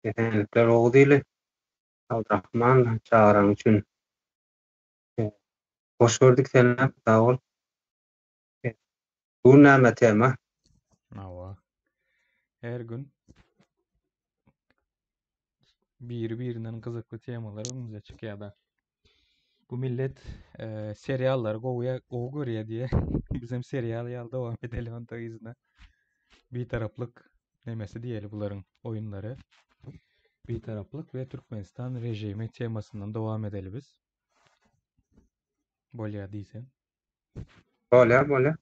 Esenlikler Oguz ili. Abdurahman çagyraň üçin. Hoş gördük senem sag bol. Bu näme tema? Hawa. Her gün biri-birinden gyzykly temalar öňümize çykýar-da. Bu millet e, seriallary gowy gowy görýär diýe. Bizem serial ýaly dowam edeli onda yzyna. Bitaraplyk nemesi diýeli bularyň oýunlary. Bitaraplyk we Türkmenistan režimi temasyndan dowam edeli biz. Bolýar diýseň. Bolýar, bolýar.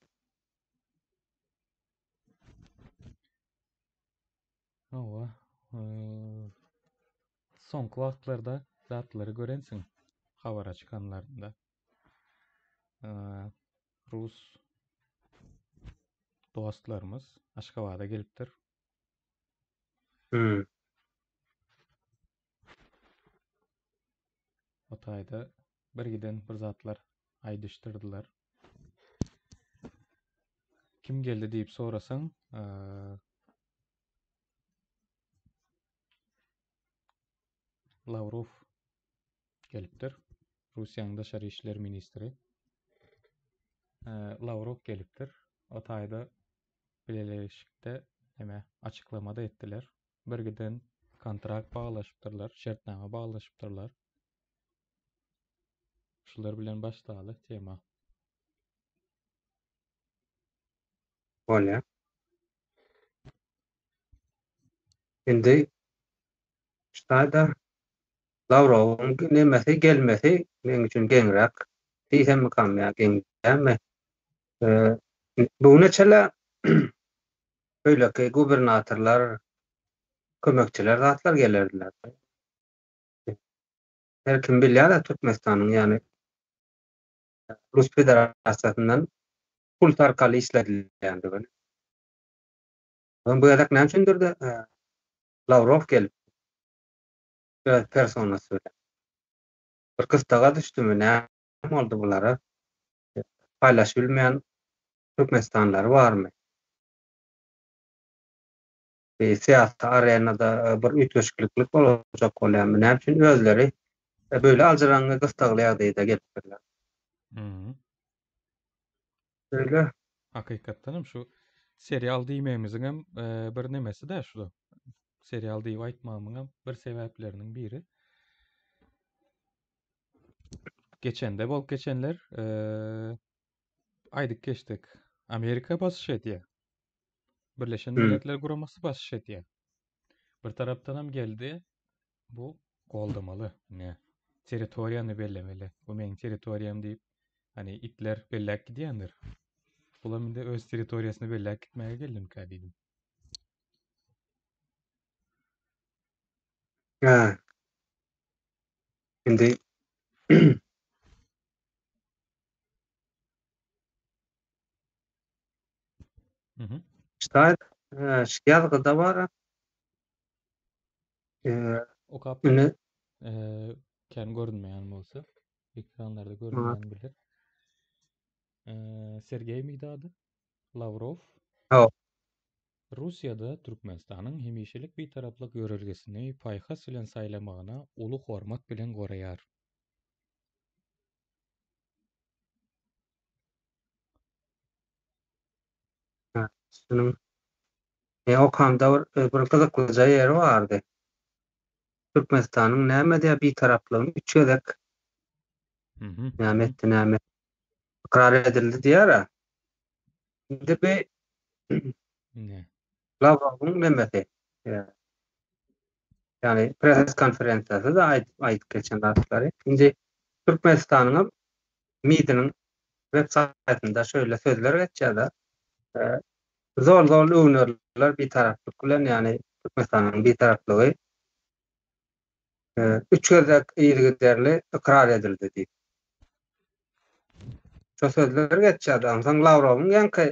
Hawa. Soňky wagtlarda zatlary görensiň habara çykanlarynda. Rus dostlarymyz Aşgabada gelipdir. Hmm. O taýda bir giden bir zatlar aýdyşdyrdylar. Kim geldi diýip sorasaň, Lawrow gelipdir. Russiýanyň daşary işler ministri. Lawrow gelipdir. O taýda bileleşikde neme açyklama da etdiler. Bir giden kontrakt baglaşypdyrlar, şertnama baglaşypdyrlar. Şular bilen başlaly tema. Bolýar. Indi ştaýda Lawrowyň nemesi gelmesi meň üçin geňräk diýsemmikam ýa geň dälmi? Bu güne çenli beýleki gubernatorlar, kömekçiler zatlar gelerdiler. Her kim bilýär-ä Türkmenistanyň ýagny Rus Federasiýasyndan pul arkaly işledilýändigini. Bu gezek näme üçindir-de Lawrow gelip öz personasy bilen. Bir gystaga düşdümi, näme boldy bulara? Paýlaşyp bilmeýän türkmenistanlylary barmy? Bir syýasy arenada bir üýtgeşikliklik boljak bolýarmy? Näme üçin özleri beýle aljyraňňy gystagly ýagdaýda gelipdirler? Şeýle. Hakykatdan hem şu serial diýmegimiziň hem e, bir nemesi de şu. Serial diýip aýtmagymyň hem bir sebäpleriniň biri. Geçende bolup geçenler e, aýdyp geçdik. Amerika basyş edýär. Birleşen hmm. Milletler Guramasy basyş edýär. Bir tarapdan hem geldi. Bu goldamaly. Ne? Territoriýany bellemeli. Bu meň territoriýam diýip, hani itler belläp gidýändir. Bulam indi öz territoriýasyny belläp gitmäge geldimkä diýdim. Ha. Indi Mhm. Ştaýt, şu ýazgyda bar. Okap ber. Kän görünmeýän bolsa, ekranlarda görünmeýän bilir. Sergeý miydi ady? Lawrow. Hawa. Russiýada Türkmenistanyň hemişelik Bitaraplyk ýörelgesini paýhas bilen saýlamagyna uly hormat bilen goraýar. Şunuň Men okamda bir bir gyzyklyja ýeri bardy. Türkmenistanyň näme diýýär bitaraplygyny üç gezek näme etdi näme ykrar edildi diýýär-ä. Indi bi Ne? Lawrowyň nemesi. Ýagny press konferensiýasy-da aýdyp aýdyp geçen zatlary. Indi Türkmenistanyňam MID-niň web saýtynda şeýle sözler geçýär-de, zol-zol öwnerler bitaraplyk bilen, ýagny Türkmenistanyň bitaraplygy üç gezek yzygiderli ykrar edildi diýip. Şo sözler geçýär-de. Onsoň Lawrowyň ýaňky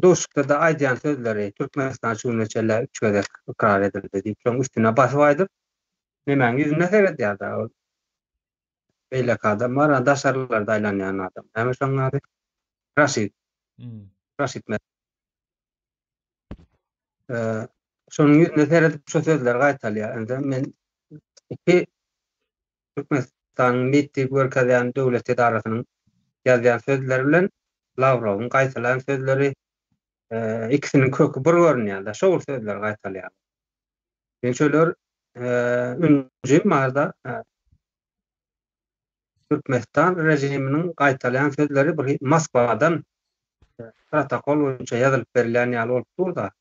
duşuşykda-da aýdýan sözleri Türkmenistan şu güne çenli üç gezek ykrar edildi diýip, şoň üstüne basyp aýdyp, nemäň ýüzüne seredýär-de ol. Beýleki adam bar, daşarylarda aýlanýan adam. Näme şoň ady? Raşid. Hmm. Raşid Mer. Şonuň ýüzüne seredip şu sözleri gaýtalýar. Indi men iki Türkmenistanyň MİT diýip görkezýän döwlet edarasynyň ýazýan sözleri bilen Lawrowyň gaýtalaýan sözleri ikisiniň köki bir görünýär-de, şo bir sözleri gaýtalaýar. Men şolar ünji barda Türkmenistan režiminiň gaýtalaýan sözleri bir Moskwadan protokol boýunça ýazylyp berilýän ýaly bolup dur-da.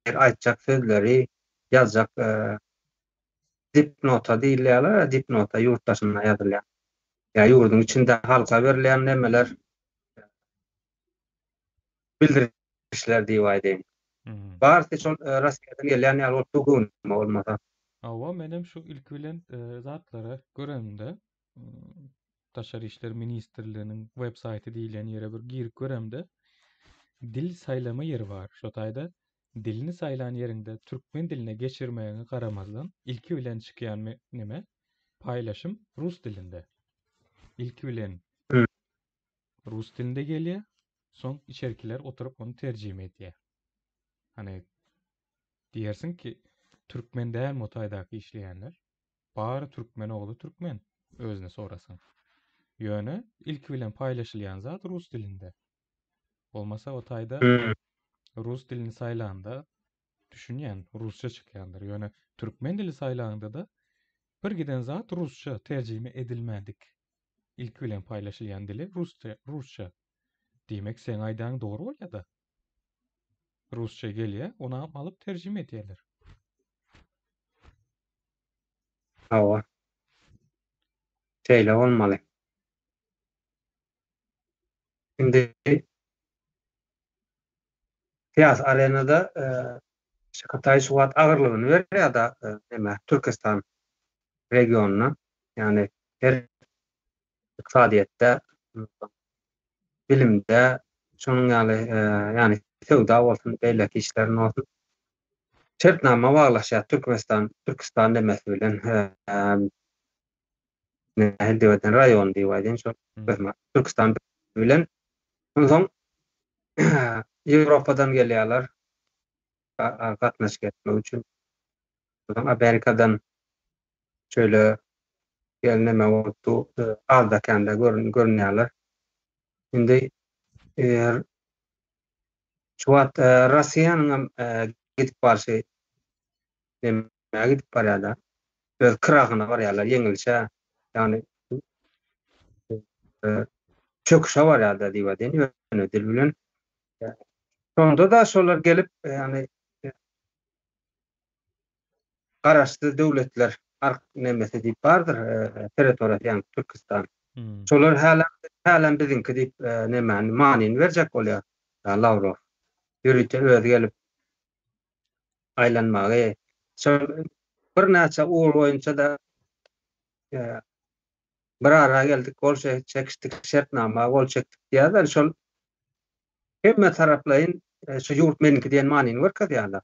Her aýtjak sözleri, ýazjak dipnota diýilýärler, dipnota ýurt daşynda ýazylýan. Ýa ýurduň içinde halka berilýän nemeler bildirişler diýip aýdaýyn. Barysy şol Russiýadan gelýän ýaly bolup dur göwnüme bolmasa. Hawa, menem şu ilki bilen zatlary görenimde, Daşary işler ministrliginiň web saýty diýilýän ýere bir girip göremde, dil saýlama ýeri bar. Şo taýda dilini saýlan ýeriňde türkmen diline geçirmegiňe garamazdan, ilki bilen çykýan neme, paýlaşym rus dilinde. Ilki bilen Rus dilinde gelýär. Soň içerkiler oturyp ony terjime edýär. Hany diýersiň ki, türkmen dälmi o taýdaky işleýänler? Bary türkmen ogly türkmen, özüne sorasaň. Ýöne ilki bilen paýlaşylýan zat rus dilinde. Bolmasa o taýda rus dilini saýlanda düşünýän, rusça çykýandyr. Ýöne türkmen dili saýlanda-da bir giden zat rusça terjime edilmädik. Ilki bilen paýlaşylýan dili rusça, rusça. Diýmek seň aýdanyň dogry bolýada. Rusça gelýä, ony alyp terjime edýärler. Hawa. Şeýle bolmaly. Indi syýasy arenada Hytaý şu wagt agyrlygyny berýär-de neme Türkistan regionyna. Ýagny her ykdysadyýetde, bilimde, şonuň ýaly ýagny söwda bolsun, beýleki işlerinde bolsun şertnama baglaşýar Türkmenistan, Türkistan nemesi bilen nähili diýip aýdaýyn, raýon diýip aýdaýyn, şol Türkistan bilen. Onsoň Ýewropadan gelýärler gatnaşyk etmek üçin. Onsoň Amerikadan şeýle neme bolupdy, azda-kände görünýärler. Indi şu wagt Russiýanyň hem gidip barşy nämä gidip barýarlar? Öz krahyna barýarlar, ýeňilişe, ýagny çöküşe barýarlar diýip aýdaýyn, ýöne dil bilen. Şonda-da şolar gelip, ýagny garaşsyz döwletler ark nemesi diýip bardyr, territoriýasy, ýagny Türkistan. Şolar hälem, hälem biziňki diýip nemäni, manyny berjek bolýar Lawrow. Ýörite özi gelip aýlanmagy, şol birnäçe ugur boýunça-da bir ara geldik, gol çekişdik, şertnama gol çekdik diýýärler. Şol hemme taraplaýyn şu ýurt meniňki diýen manyny görkezýärler.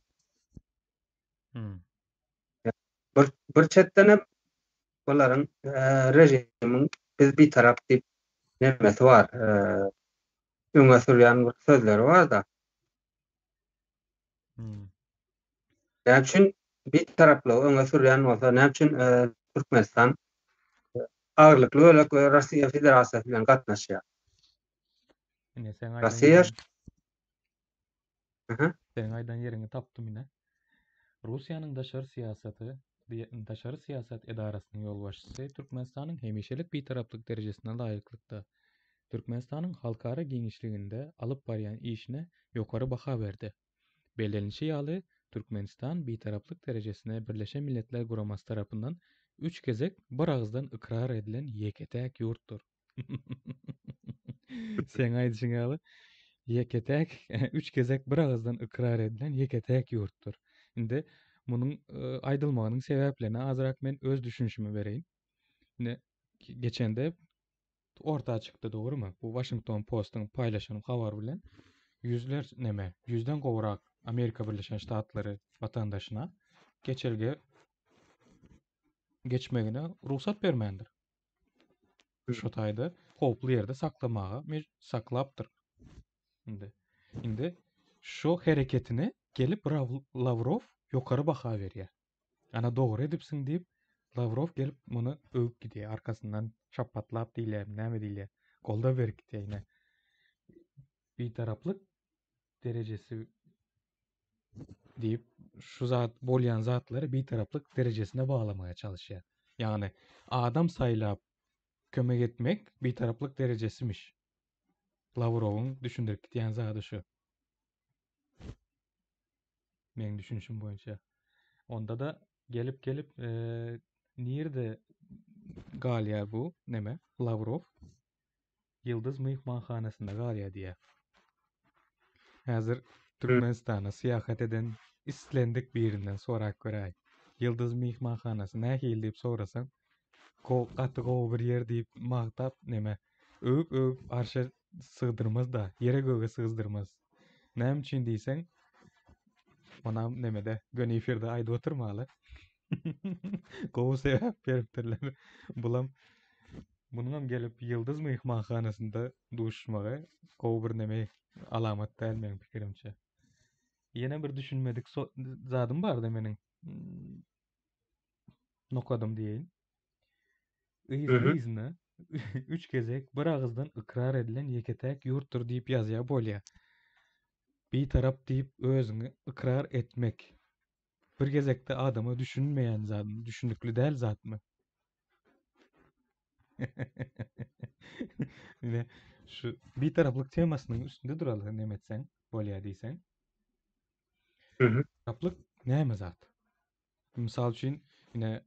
Hmm. Bir, bir çetden hem bularyň režimiň biz bitarap diýip nemesi bar, öňe sürýän bir sözleri bar-da. Hmm. Näme üçin bitaraplygy öňe sürýän bolsa, näme üçin Türkmenistan agyrlykly bölek we Russiýa Federasiýasy bilen gatnaşýar? Ine sen aýdan Russiýa Seň aýdan ýeriňi tapdym ine. Russiýanyň daşary syýasaty daşary syýasat edarasynyň ýolbaşçysy Türkmenistanyň hemişelik bitaraplyk derejesine laýyklykda, Türkmenistanyň halkara giňişliginde alyp barýan işine ýokary baha berdi. Bellenilişi ýaly, Türkmenistan Bitaraplyk derejesine Birleşen Milletler Guramasy tarapyndan üç gezek bir agyzdan ykrar edilen ýeke-täk ýurtdur. Seň aýdyşyň ýaly, ýeke-täk, üç gezek bir agyzdan ykrar edilen ýeke-täk ýurtdur. Indi munuň aýdylmagynyň sebäplerine azrak men öz düşünişimi bereýin. Indi geçende orta çykdy dogrymy? Bu Washington Postuň paýlaşan habary bilen ýüzler neme, ýüzden gowrak Amerika Birleşen Ştatlary watandaşyna geçelge geçmegine rugsat bermändir. Şu taýda howply ýerde saklamaga saklapdyr. Indi indi şu hereketini gelip Lawrow. ýokary baha berýär. Ana dogry edipsiň diýip, Lawrow gelip muny öwüp gidýär. Arkasyndan şapbatlap diýilýärmi, näme diýilýär. Goldaw berip gidýär ine. Bitaraplyk derejesi diýip, şu zat bolýan zatlary bitaraplyk derejesine baglamaga çalyşýar. Ýagny adam saýlap kömek etmek bitaraplyk derejesimiş. Lawrowyň düşündirip gidýän zady şu. Meň düşünişim boýunça. Onda-da gelip-gelip e, nirde galýar bu neme Lawrow? Ýyldyz myhmanhanasynda galýar diýýär. Häzir Türkmenistana syýahat eden islendik birinden sorap göräý. Ýyldyz myhmanhanasy nähili diýip sorasaň, go gaty gowy bir ýer diýip magtap neme öwüp-öwüp arşa sygdyrmaz-da, ýere-göge sygdyrmaz. Näme üçin diýseň, onam nemede göni efirde aýdyp oturmaly. Gowy sebäp beripdirler. Bulam munuňam gelip Ýyldyz myhmanhanasynda duşuşmagy gowy bir neme alamat däl meň pikirimçe. Ýene bir düşünmedik zadym bardy meniň. Hmm, nokadym diýeýin. Yzly-yzyna üç gezek bir agyzdan ykrar edilen ýeke-täk ýurtdur diýip ýazýar bolýar. Bitarap diýip özüňi ykrar etmek bir gezekde adama düşünmeýän zatmy, düşünikli däl zatmy? Ine şu bitaraplyk temasynyň üstünde duraly näme etseň bolýar diýseň. Bitaraplyk näme zat? Mysal üçin, ine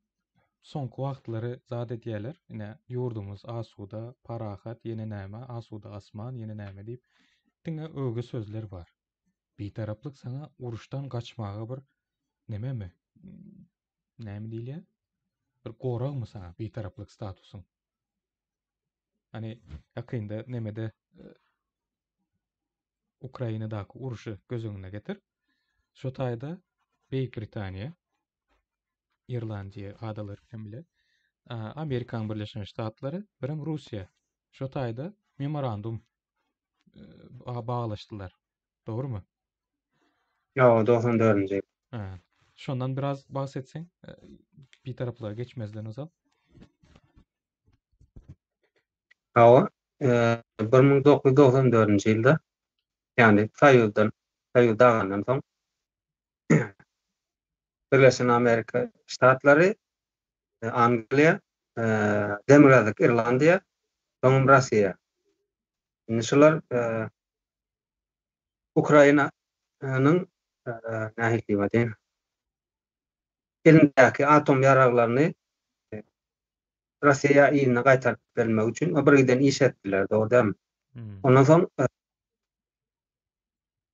soňky wagtlary zat edýärler, ine ýurdumyz asuda, parahat, ýene näme, asuda asman, ýene näme diýip, diňe öwgi sözler bar. Bitaraplyk saňa uruşdan gaçmaga bir nememi? Näme diýilýär? Bir goragmy saňa bitaraplyk statusyň? Hani ýakynda nemede e, Ukrainadaky urşy göz öňüne getir. Şo taýda Beýik Britaniýa, Irlandiýa adalary bilen bile, Amerikanyň Birleşen Ştatlary, birem Russiýa şo taýda memorandum e, baglaşdylar. Dogrumy? Ýok, 94-nji. Ha. Şondan biraz bahs etseň, e, bir taraplara geçmezden ozal. Hawa, 1994-nji ýylda, ýagny Soýuzdan, Soýuz dagandan soň Birleşen Amerika Ştatlary, Angliýa, Demirgazyk Irlandiýa, soňam Russiýa. Indi şular Ukrainanyň nähili diýip aýdaýyn, elindäki atom ýaraglaryny Russiýa yzyna gaýtaryp berilmegi üçin bir giden iş etdiler, dogry dälmi? Ondan soň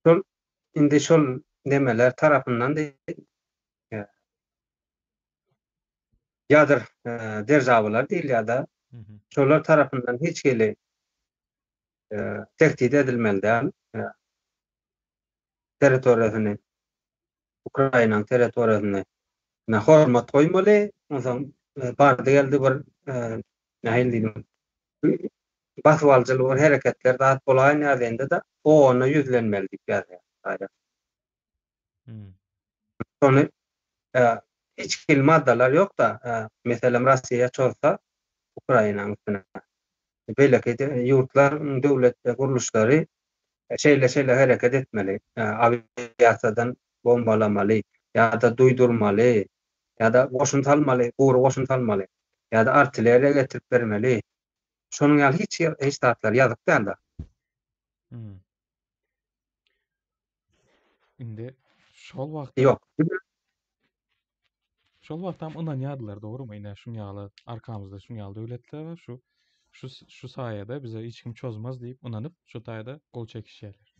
şol indi şol nemeler tarapyndan ýadyr deržawalar diýilýär-de, şolar tarapyndan hiç hili tehdit edilmeli däl. Territoriýasyny Ukrainanyň territoriýasyny hormat goýmaly, onsoň bardy-geldi bir nähili diýdim, basybalyjylyk bir hereketler zat bolaýyn ýazýanda-da OON-a ýüzlenmeli diýip ýazýar. Şony hiç hili maddalar ýok-da, meselem Russiýa çozsa Ukrainanyň üstüne, beýleki ýurtlaryň döwlet gurluşlary şeýle-şeýle hereket etmeli, awiasiýadan bombalamaly ýa-da duýdurmaly, ýa-da goşun salmaly, gury goşun salmaly, ýa-da artilleriýa getirip bermeli. Şonuň ýaly hiç hiç zatlar ýazyk däl-de. Indi şol wagt Ýok. Şol wagtam ynanýardylar, dogrumy? Ine şuň ýaly arkamyzda şuň ýaly döwletler bar, şu şu şu saýada bize hiç kim çozmaz diýip ynanyp, şu taýda gol çekişýärler.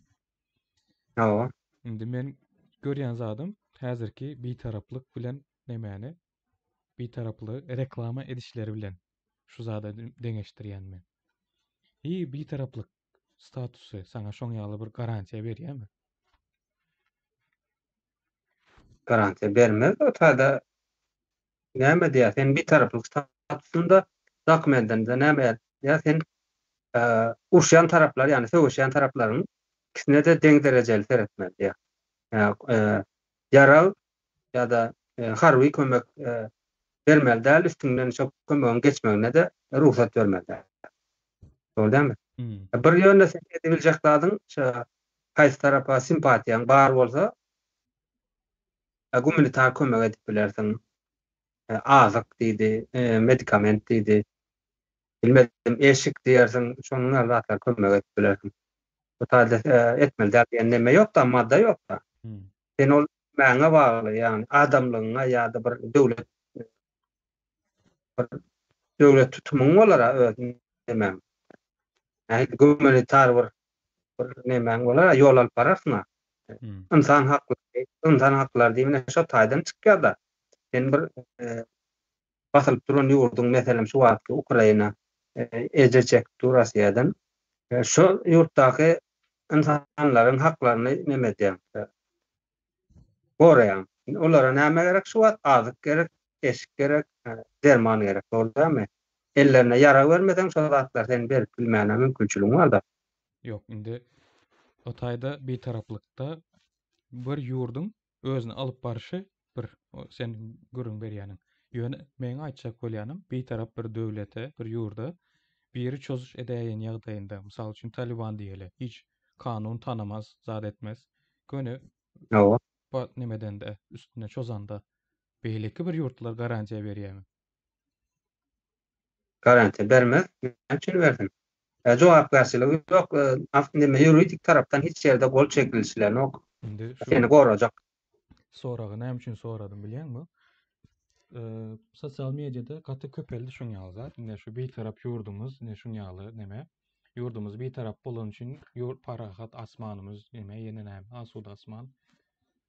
Hawa. Indi men görýän zadym häzirki bitaraplyk bilen nemäni bitaraplygy reklama edişleri bilen şu zada deňeşdirýän men. Hi bitaraplyk statusy saňa şoň ýaly bir garantiýa berýärmi? Garantiýa bermez o taýda näme diýýär sen bitaraplyk statusynda dokumentinde näme ýazýar sen uruşýan taraplar ýagny söweşýän taraplaryň ikisine-de deň derejeli seretmeli diýýär. Ýarag. ýa-da harby kömek bermeli däl, üstüňden şo kömegiň geçmegine-de rugsat bermeli däl. Dogry dälmi? Bir ýöne sen edebiljek zadyň şo haýsy tarapa simpatiýaň bar bolsa, gumanitar kömek edip bilersiň. Azyk diýdi, medikament diýdi. Bilmedim, eşik diýersiň, şonuň ýaly zatlara kömek edip bilersiň. Bu taýda etmeli däl diýen neme ýok-da, madda ýok-da. Sen ol etmäňe bagly, ýagny adamlygyňa ýa-da bir döwlet bir döwlet tutumyň bolar-a öz nemäň. Nähili gumanitar bir bir nemäň bolar-a, ýol alyp bararsyň-a. Ynsan haklary, ynsan haklary diýip ine şo taýdan çykýar-da. Sen bir basylyp duran ýurduň, meselem, şu wagtky Ukraina ejir çekip dur Russiýadan. Şo ýurtdaky ynsanlaryň haklaryny neme edýäň, goraýaň. Olara näme gerek şu wagt? Azyk gerek, eşik gerek, derman gerek, dogry dälmi? Ellerine ýarag bermeseň, şo zatlary sen berip bilmäne mümkinçiligiň bar-da. Ýok, indi o taýda bitaraplykda bir ýurduň özüni alyp barşy bir, sen gürrüň berýäniň. Ýöne meň aýtjak bolýanym, bitarap bir döwlete, bir ýurda biri çozuş edäýen ýagdaýynda, mysal üçin Taliban diýeli, hiç kanun tanamaz, zat etmez. Göni Hawa. Nemedende, üstüne çozanda beýleki bir ýurtlar garantiýa berýärmi? Garantiýa bermez. Näme üçin bersin? Jogapkärçiligi ýok. Neme ýuridik tarapdan hiç ýerde gol çekilişilenok. Indi şu seni gorajak. Soragy näme üçin soradym bilýäňmi? Sosial mediada gaty köpeldi şuň ýaly zat. Indi şu bitarap ýurdumyz, indi şuň ýaly neme? Ýurdumyz bitarap bolany üçin ýurt parahat asmanymyz neme ýene näme? Asuda asman.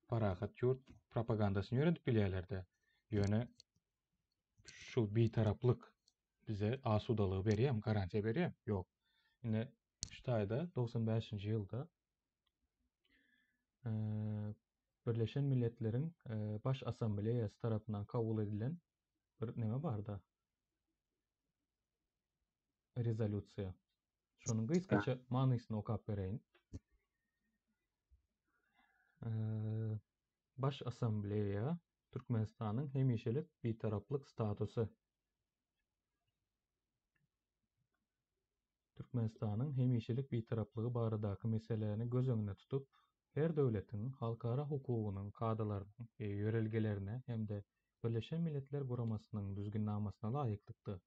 Parahat ýurt propagandasyny ýöredip bilýärler-de. Ýöne şu bitaraplyk bize asudalygy berýärmi, garantiýa berýärmi? Ýok. Ine, şu taýda 95-nji ýylda Birleşen Milletleriň Baş Assambleýasy tarapyndan kabul edilen bir neme barda? Rezolýusiýa. Şonuň gysgaça manysyny okap bereýin. Baş Assambleýa Türkmenistanyň hemişelik Bitaraplyk statusy. Türkmenistanyň hemişelik Bitaraplygy baradaky meseläni göz öňünde tutup, her döwletiň halkara hukugynyň kadalaryna we ýörelgelerine hem-de Birleşen Milletler Guramasynyň Düzgünnamasyna laýyklykda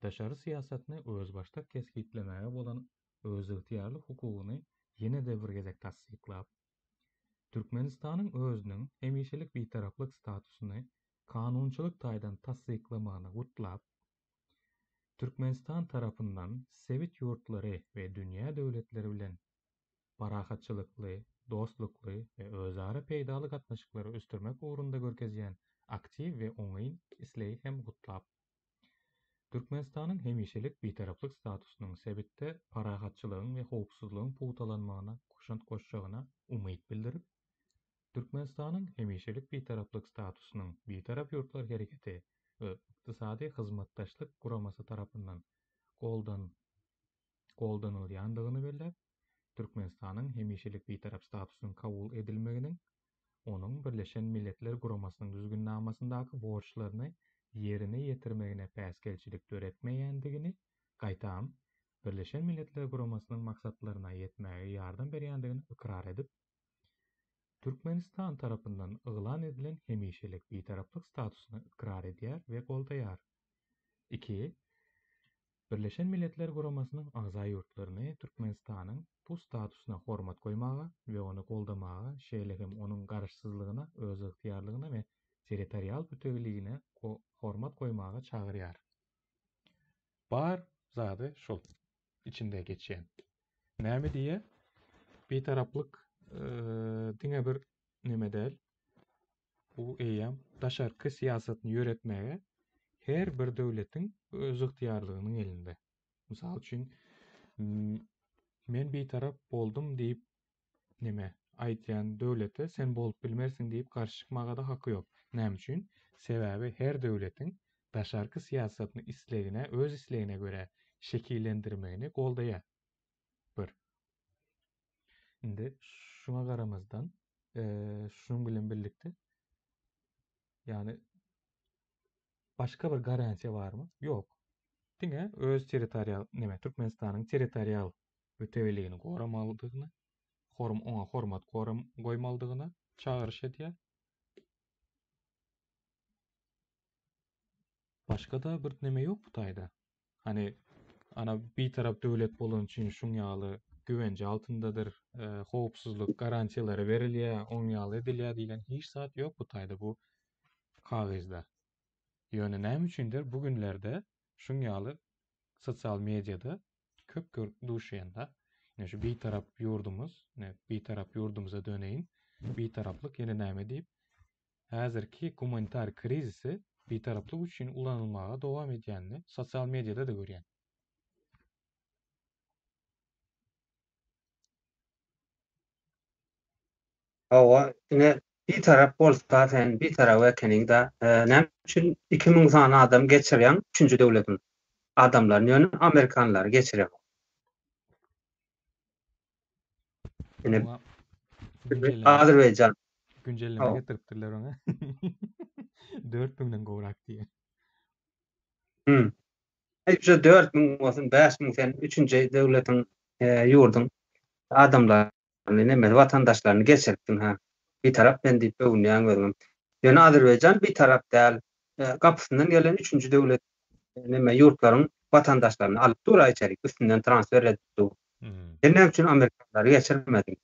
daşary syýasatyny özbaşdak kesgitlemäge bolan özygtyýarly hukugyny ýene-de bir gezek tassyklap, Türkmenistanyň özüniň hemişelik Bitaraplyk statusyny kanunçylyk taýdan tassyklamagyny gutlap, Türkmenistan tarapyndan sebit ýurtlary we dünýä döwletleri bilen parahatçylykly, dostlukly we özara peýdaly gatnaşyklary ösdürmek ugrunda görkezýän aktiw we oňyn islegi hem gutlap. Türkmenistanyň hemişelik Bitaraplyk statusynyň sebitde parahatçylygyň we howpsuzlygyň pugtalanmagyna goşant goşjagyna umyt bildirip, Türkmenistanyň hemişelik Bitaraplyk statusynyň Bitarap ýurtlar hereketi we Ykdysady Hyzmatdaşlyk Guramasy tarapyndan goldanylýandygyny belläp, Türkmenistanyň hemişelik Bitarap statusynyň kabul edilmeginiň onuň Birleşen Milletler Guramasynyň Düzgünnamasyndaky borçlaryny ýerine ýetirmegine päsgelçilik döretmeýändigini, gaýtam, Birleşen Milletler Guramasynyň maksatlaryna ýetmäge ýardam berýändigini ykrar edip, Türkmenistan tarapyndan yglan edilen hemişelik Bitaraplyk statusyny ykrar edýär we goldaýar. Iki. Birleşen Milletler Guramasynyň agza ýurtlaryny Türkmenistanyň bu statusyna hormat goýmaga we ony goldamaga, şeýle hem onuň garaşsyzlygyna, özygtyýarlygyna we territorial bütewiligine hormat goýmaga çagyrýar. Bar zady şol içinde geçýän. Näme diýýär? Bitaraplyk diňe bir neme däl, Bu eýýäm daşarky syýasatyny ýöretmäge her bir döwletiň özygtyýarlygynyň elinde. Mysal üçin, men bitarap boldum diýip neme aýdýan döwlete sen bolup bilmersiň diýip garşy çykmaga-da haky ýok. Näme üçin? Sebäbi her döwletiň daşarky syýasatyny islegine, öz islegine görä şekillendirmegini goldaýar. Bir. Indi şuňa garamazdan, şunuň bilen birlikde. Ýagny başga bir garantiýa barmy? Ýok. Diňe öz territorial, neme, Türkmenistanyň territorial bütewiligini goramalydygyny, horm oňa hormat goram goýmalydygyna çagyryş edýär. Başga-da bir neme ýok bu taýda. Hany ana bitarap döwlet bolany üçin şuň ýaly güwence altyndadyr, e, howpsuzlyk garantiýalary berilýär, oň ýaly edilýär diýlen hiç zat ýok bu taýda bu kagyzda. Ýöne näme üçindir bu günlerde şuň ýaly sosial mediada köp gör duşýanda. Ine şu bitarap ýurdumyz, ine bitarap ýurdumyza döneýin, bitaraplyk ýene näme diýip, häzirki gumanitar krizisi bitaraplyk üçin ulanylmaga dowam edýänini sosial mediada-da görýän. Hawa, ine bitarap bolsa sen bitarap ekeniň-dä, näme üçin 2000 sany adam geçirýäň üçünji döwletiň adamlaryny ýöne amerikanlary geçireňok. Ine Azerbaýjan. Güncelleme getiripdirler oňa. 4000-den gowrak diýen. Hmm. Aý şu 4000 bolsun, 5000 sen üçünji döwletiň e, ýurduň adamlaryny, neme watandaşlaryny geçiripdiň ha. Bitarap men diýip öwünýäň özüňem. Ýöne Azerbaýjan bitarap däl. E, gapysyndan gelen üçünji döwlet neme ýurtlaryň watandaşlaryny alyp dur içerik, üstünden transfer edip dur. Sen näme üçin amerikanlary geçirmediň?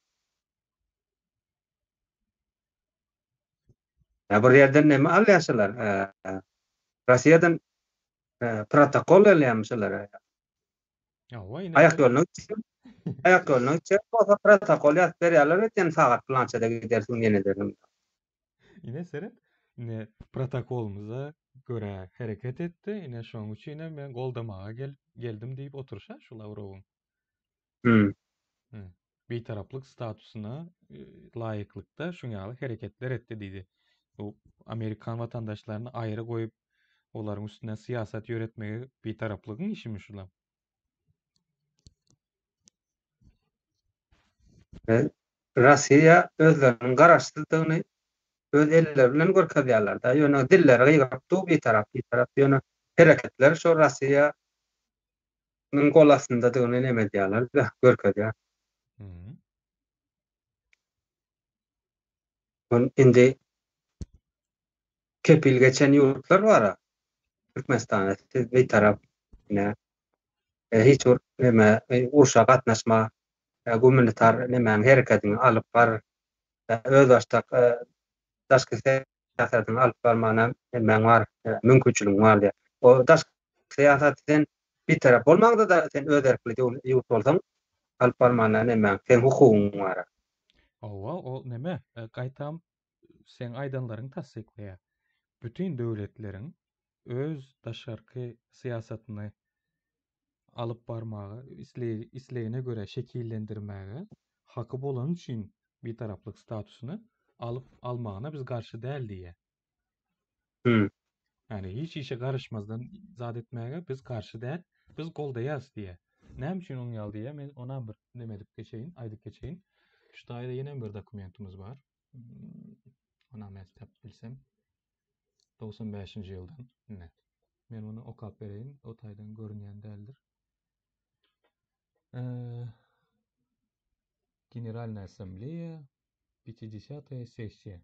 Ya bir ýerden neme alýar şular? Russiýadan protokol alýarmy şular? Aýak ýoluna gitsin. Aýak ýoluna gitjek bolsa protokol ýazyp berýärler, sen sagat pylançada gidersiň ýene dersiň. Ine seret, ine protokolymyza görä hereket etdi, ine şonuň üçin hem men goldamaga gel geldim diýip oturyşa şu Lawrowyň. Hmm. Bitaraplyk statusyna e, laýyklykda şuň ýaly hereketler etdi diýdi. Bu amerikan watandaşlaryny aýry goýup, olaryň üstünden syýasat ýöretmegi bitaraplygyň işimi şulam? Russiýa özleriniň garaşsyzdygyny öz elleri bilen görkezýärler-de, ýöne dilleri gygyryp dur bitarap, bitarap, ýöne hereketleri şo Russiýanyň gol astyndadygyny neme edýärler-de, görkezýär. Indi kepil geçen ýurtlar bar-a Türkmenistana siz bitarap ine hiç bir neme urşa gatnaşma gumanitar nemäň hereketiňi alyp bar özbaşdak daşky syýasatyňy alyp barmana nemäň bar mümkinçiligiň bar diýýär. O daşky syýasaty sen bitarap bolmaňda-da sen öz erkli ýurt bolsaň alyp barmana nemäň seň hukugyň bar. Hawa ol neme gaýtam seň aýdanlaryňy tassyklaýar. Bütin döwletleriň öz daşarky syýasatyny alyp barmaga, islegine görä şekillendirmäge haky bolany üçin bitaraplyk statusyny alyp almagyna biz garşy däl diýýär. Hmm. Ýani hiç işe garyşmazdan zat etmäge biz garşy däl, biz goldaýarys diýýär. Näme üçin oň ýaly diýýär? Men onam bir neme edip geçeýin, aýdyp geçeýin. Şu taýda ýene bir dokumentimiz bar. Hmm, onam men tapyp bilsem. 95-nji ýyldan. Ine. Men muny okap bereýin, o taýdan görünýän däldir. Generalna Assambleýa, 50-ýa sessiýa.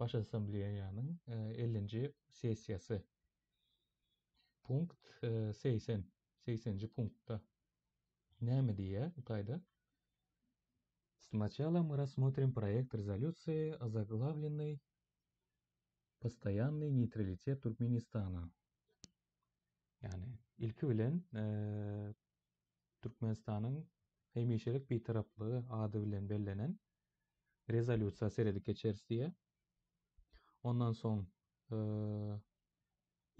Baş Assambleýanyň 50-nji sessiýasy. Punkt 80, 80-nji punktda näme diýýär bu taýda? Сначала мы рассмотрим проект резолюции, озаглавленный Постоянный нейтралитет Туркменистана. Ýagny ilki bilen e, Türkmenistanyň hemişelik bitaraplygy ady bilen bellenen rezolýusiýa seredip geçeris diýýär. Ondan soň e,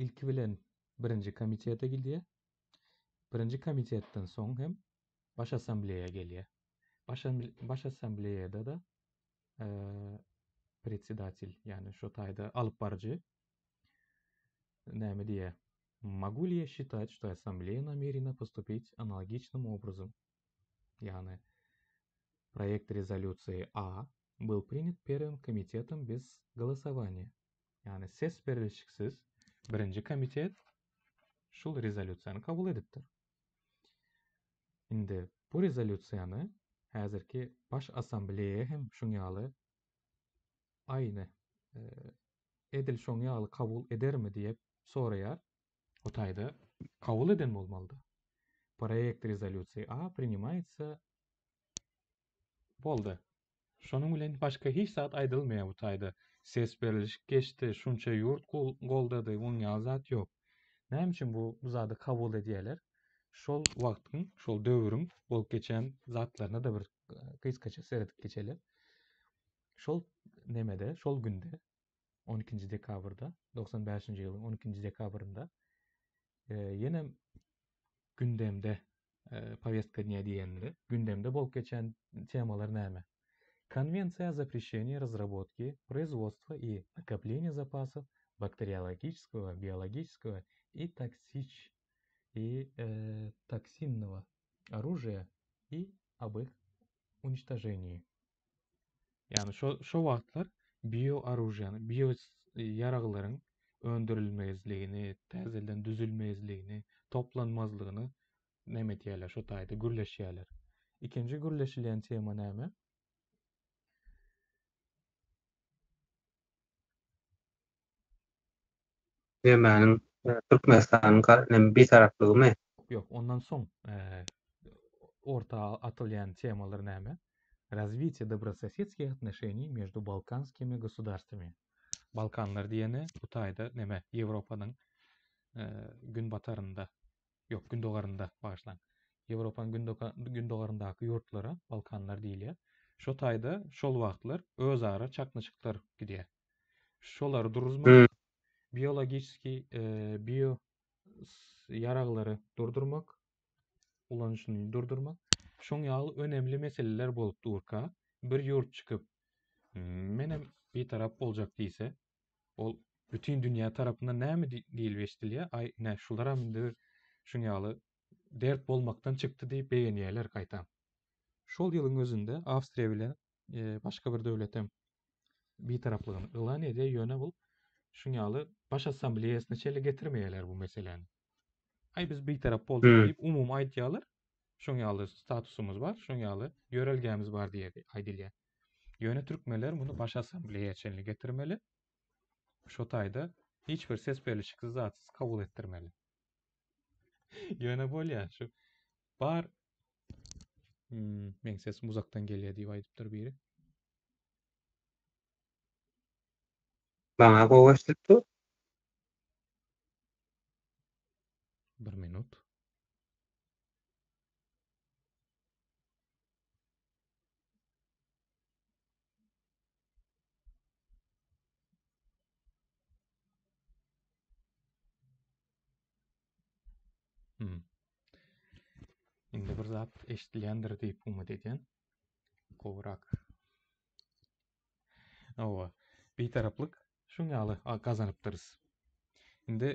ilki bilen birinji komitete gidýär. Birinji komitetden soň hem Baş Assambleýa gelýär. Baş, Baş Assambleýada-da e, predsedatel, ýagny şo taýda alyp baryjy näme diýýär? Могу ли я считать, что ассамблея намерена поступить аналогичным образом? Ýagny проект резолюции А был принят первым комитетом без голосования. Ýagny ses berilişiksiz birinji komitet şul rezolýusiýany kabul edipdir. Indi bu rezolýusiýany häzirki Baş Assambleýa hem şuň ýaly aýny edil şoň ýaly kabul edermi diýip soraýar. O taýda kabul eden bolmalydy. Proýekt rezolýusiýa A prinimaýtsa Boldy. Şonuň bilen başga hiç zat aýdylmaýar bu taýda. Ses berlişik geçdi, şunça ýurt goldady, oň ýaly zat ýok. Näme üçin bu bu zady kabul edýärler? Şol wagtyň, şol döwrüň bolup geçen zatlaryna-da bir gysgaça seredip geçeli. Şol nemede, şol günde, 12-nji dekabrda, 95-nji ýylyň 12-nji dekabrynda ýene gündemde powestka dnýa diýenleri, gündemde bolup geçen temalar näme? Konwensiýa o запрещении разработки, производства и накопления запасов бактериологического, биологического и токсич и э, токсинного оружия и об их уничтожении. Ýagny şo şo wagtlar bio oružiýany, bio ýaraglaryň öndürilmezligini, täzeden düzülmezligini, toplanmazlygyny näme etýärler, şo taýda gürleşýärler. Ikinji gürleşilýän tema näme? Nämäniň Türkmenistanyň bitaraplygymy? Ýok, ondan soň orta atylýan temalar näme? Развитие добрососедских отношений между балканскими государствами. Balkanlar diýeni bu taýda neme Ýewropanyň günbatarynda, ýok, gündogarynda, bagyşlaň. Ýewropanyň gündogaryndaky ýurtlara Balkanlar diýilýär. Şo taýda şol wagtlar özara çaknyşyklar gidýär. Şolary duruzmak, biologiçeskiý bio ýaraglary durdurmak, ulanyşyny durdurmak. Şoň ýaly önemli meseleler bolup durka, bir ýurt çykyp, menem bitarap boljak diýse, ol bütin dünýä tarapyndan näme diýilip eşidilýär? Aý, ine, şularam indi bir şuň ýaly dert bolmakdan çykdy diýip begenýärler gaýtam. Şol ýylyň özünde Awstriýa bilen başga bir döwletem bitaraplygyny yglan edýär, ýöne bu şuň ýaly Baş Assambleýasyna çenli getirmeýärler bu meseläni. Aý biz bitarap bolduk hmm. diýip umumy aýdýarlar. Şoň ýaly statusymyz bar, şoň ýaly ýörelgämiz bar diýip aýdylýar. Ýöne türkmenler muny Baş Assambleýa çenli getirmeli. Şo taýda hiç bir ses berlişiksiz zatsyz kabul etdirmeli. Ýöne bolýar şu bar hmm, meň sesim uzakdan gelýär diýip aýdypdyr biri. Maňa gowy eşidilip dur. Bir minut. Hmm. Indi bir zat eşidilýändir diýip umyt edýän. Gowrak. Hawa. Bitaraplyk şuň ýaly gazanypdyrys. Indi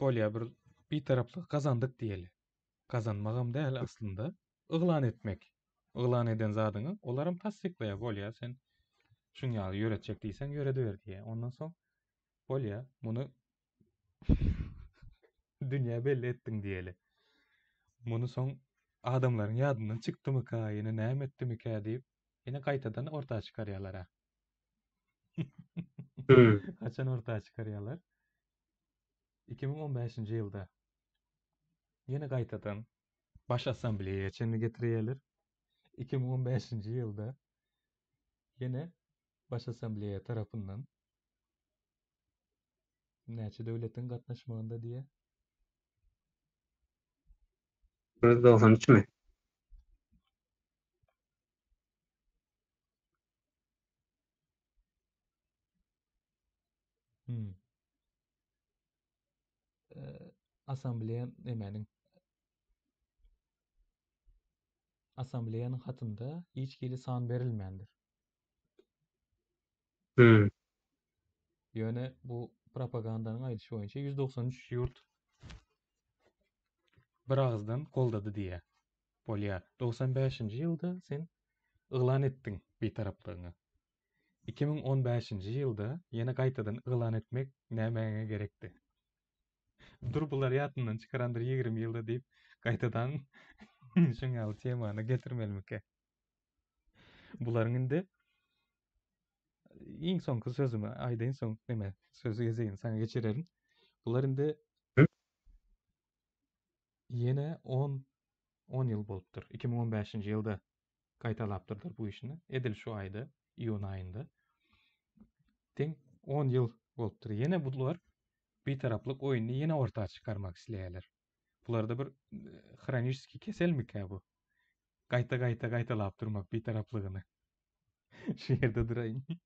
bolýa bir bitaraplyk gazandyk diýeli. Gazanmagam däl aslynda, yglan etmek. Yglan eden zadyňy olaram tassyklaýar, bolýa sen şuň ýaly ýöretjek diýseň ýörediber diýýär. Ondan soň bolýa muny dünýä belli etdiň diýeli. Muny soň adamlaryň ýadyndan çykdymyka, ýene näme etdimikä diýip, ýene gaýtadan orta çykarýarlar-a. Hmm. Haçan orta çykarýarlar? 2015-nji ýylda ýene gaýtadan Baş Assambleýa çenli getirýärler. 2015-nji ýylda ýene Baş Assambleýa tarapyndan Näçe döwletiň gatnaşmagynda diýýär? 193 mi? Hmm. Assambleýa nemäniň Assambleýanyň hatynda hiç hili san berilmändir. Hmm. Ýöne bu propagandanyň aýdyşy boýunça 193 ýurt bir agyzdan goldady diýýär. Bolýar. 95-nji ýylda sen yglan etdiň bitaraplygyňy. 2015-nji ýylda ýene gaýtadan yglan etmek nämäňe gerekdi? Dur bular ýatyndan çykarandyr 20 ýylda diýip gaýtadan şuň ýaly temany getirmelimikä? Bularyň indi iň soňky sözümi aýdaýyn soň neme söz gezegini saňa geçirerin. Bular indi ýene 10 10 ýyl bolupdyr. 2015-nji ýylda gaýtalapdyrlar bu işini. Edil şu aýda, iýun aýynda. Teň 10 ýyl bolupdyr. Ýene bular bitaraplyk oýnuny ýene orta çykarmak isleýärler. Bularda bir e, hroniçeskiý keselmikä bu? Gaýta-gaýta gaýtalap durmak bitaraplygyny. Şu ýerde duraýyn.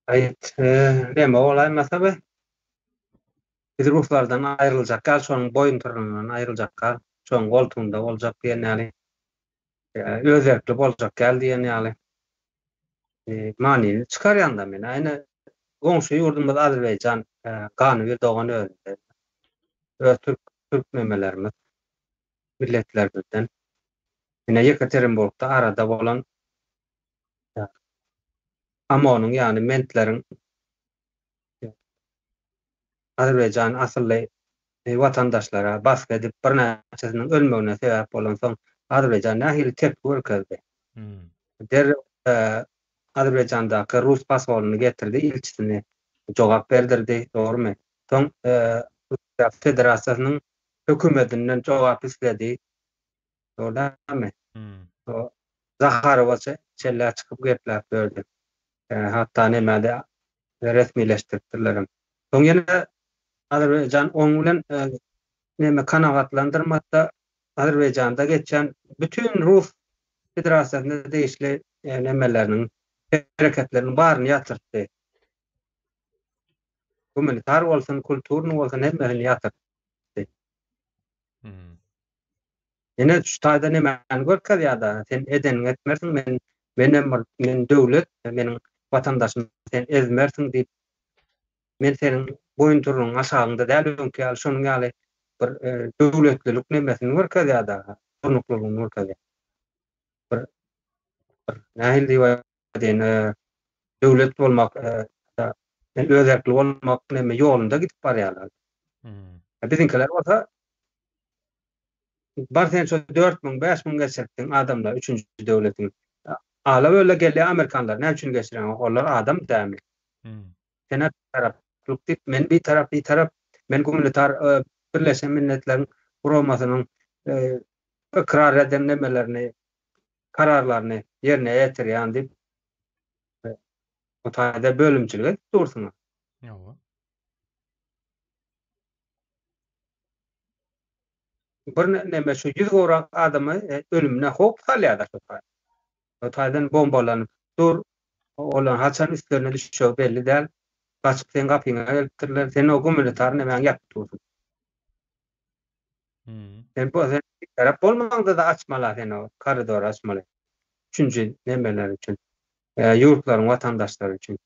Aýt, e, näme bolaýmasa be? Biz ruslardan aýryljak ýaly, şonuň boýuntyryndan aýryljak ýaly, şonuň goltugynda boljak diýen ýaly, öz erkli boljak ýaly diýen ýaly manyny çykarýan-da men. Ine, goňşy ýurdumyz Azerbaýjan ganybir dogan özünde. Öz türk türk memelerimiz, milletlerimizden. Ine, Ýekaterinburgda arada bolan OMON-yň, ýagny mentleriň Azerbaýjan asylly watandaşlara basgy edip, birnäçesiniň ölmegine sebäp bolansoň, Azerbaýjan nähili tepgi görkezdi? Derrew Azerbaýjandaky rus posolyny getirdi, ilçisini jogap berdirdi, dogrumy? Soň Russiýa Federasiýasynyň hökümetinden jogap isledi. Dogry dälmi? Zaharowa çenli çykyp gepläp berdi. Hatda nämede resmileşdiripdirlerem. Soň ýene Azerbaýjan oň bilen näme kanagatlandyrmasa Azerbaýjanda geçýän bütin Rus Federasiýasyna degişli nemeleriniň hereketleriniň baryny ýatyrtdy. Gumanitar bolsun, kulturny bolsun hemmesini ýatyrtdy. Ine şu taýda nemäni görkezýär-da, sen edeniňi etmersiň, men menem bir men döwlet, meniň watandaşym sen ezmersiň diýip, men seniň boýunturugyň aşagynda däl öňki ýaly şonuň ýaly bir döwletlilik nemesini görkezýär-da, durnuklylygyny görkezýär. Bir bir nähili diýip aýdaýyn, döwlet bolmak, men öz erkli bolmak neme ýolunda gidip barýarlar. Biziňkiler bolsa Bar sen şo 4000, 5000 geçiripdiň adamlar üçünji döwletiň. Ala böle gelýär amerikanlar. Näme üçin geçireňok? Olar adam dämi? Sen taraplyk diýip, men bir tarap, bir tarap, men gumanitar e, Birleşen Milletleriň Guramasynyň e, ykrar eden nemelerini, kararlaryny ýerine ýetirýän diýip, e, o taýda bölümçilik edip dursuň. Ýa. Bir neme şu 100 gowrak adamy ölümine howp salýar şu taý. O taýdan bombalanyp dur. Olar haçan üstlerine düşjegi belli däl. Gaçyp seň gapyňa gelipdirler. Sen o gumanitar nemäňi ýapyp dursuň. Hmm. Sen bu sen tarap bolmaňda da açmaly sen o koridory açmaly. Üçünji nemeler üçin. E, ýurtlaryň watandaşlary üçin.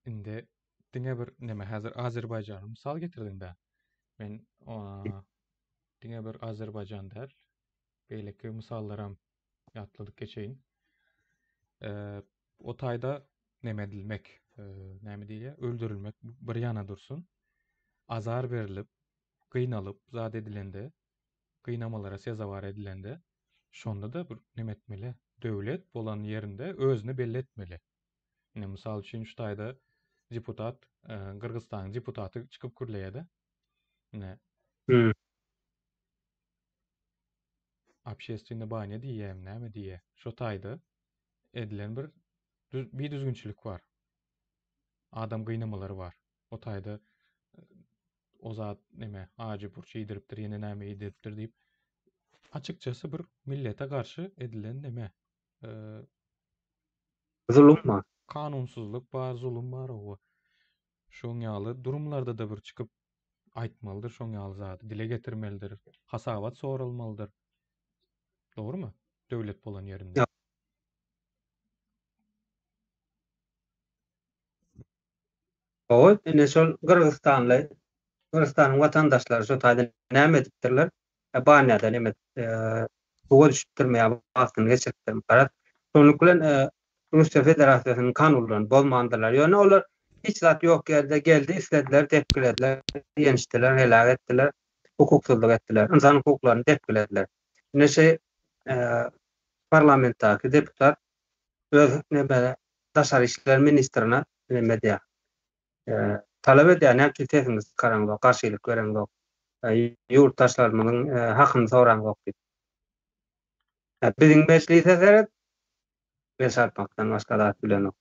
Indi diňe bir neme häzir Azerbaýjany mysal getirdiň-dä. Men diňe bir Azerbaýjan däl, beýleki mysallaram ýatladyp geçeýin. O taýda neme edilmek, näme diýilýär, öldürilmek bir ýana dursun. Azar berlip, gynalyp zat edilende, gynamalara sezewar edilende, şonda-da bir neme etmeli, döwlet bolan ýerinde özüni belli etmeli. Ine, mysal üçin, şu taýda deputat, e, Gyrgyzystanyň deputaty çykyp gürleýär-de. Ine. Hmm. Общественный banýa diýýärmi, näme diýýär. Şo taýda edilen bir bir düzgünçilik bar. Adam gynamalary bar. O taýda e, o zat neme ajy burç iýdiripdir, ýene näme iýdiripdir diýip açykçasy bir millete garşy edilen neme e, Zulum bar. Kanunsyzlyk bar, zulum bar owa. Şoň ýaly durumlarda-da bir çykyp aýtmalydyr şoň ýaly zady, dile getirmelidir, hasabat soralmalydyr. Dogrumy? Döwlet bolan ýerinde. Hawa, ine şol Gyrgyzystanly, Gyrgyzystanyň watandaşlary şo taýda näme edipdirler? Banýada neme e, Suwa düşüpdirmi ýa wagtyny geçiripdirmi garaz. Şonluk bilen Russiýa Federasiýasynyň kanunlaryny bozmandyrlar. Ýöne olar hiç zat ýok ýerde geldi, islediler, depgilediler, ýençdiler, heläk etdiler, hukuksyzlyk etdiler, ynsan hukuklaryny depgilediler. Ine şeý parlamentdäki deputat öz neme daşary işler ministrine neme edýär. Talap edýär, näme üçin sesiňizi çykaraňzok, garşylyk bereňzok, ýurtdaşlarymyzyň hakyny soraňzok diýip. Biziň mejlise seret, el çarpmakdan başga zat bilenok.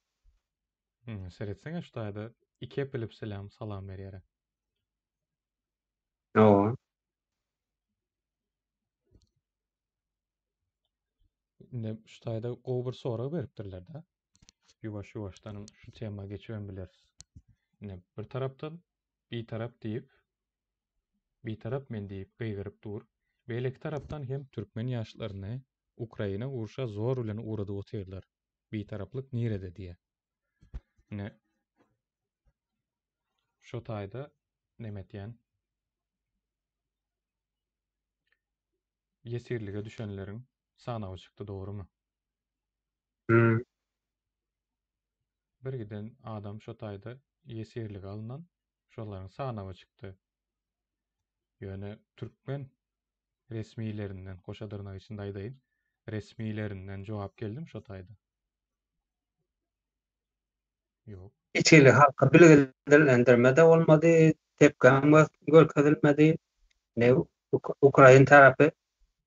Seretseňe şu taýda iki epilip selam salam berýär. Hawa. Indi şu taýda gowy bir sorag beripdirler-de. Ýuwaş-ýuwaşdan şu tema geçibem bileris. Indi bir tarapdan bitarap diýip, bitarap men diýip gygyryp dur. Beýleki tarapdan hem türkmen ýaşlaryny Ukraina urşa zor bilen ugradyp otyrlar. Bitaraplyk nirede diýýär. Indi şu taýda neme etýän? Ýesirlige düşenleriň sanawy çykdy dogrymy? Hmm. Bir giden adam şo taýda ýesirlige alnan, şolaryň sanawy çykdy. Ýöne türkmen resmilerinden, goşa dyrnak içinde aýdaýyn, resmilerinden jogap geldimi şo taýda? Ýok. Hiç hili halka bilgilendirme-de bolmady, tepgem görkezilmedi. Ne ukrain tarapy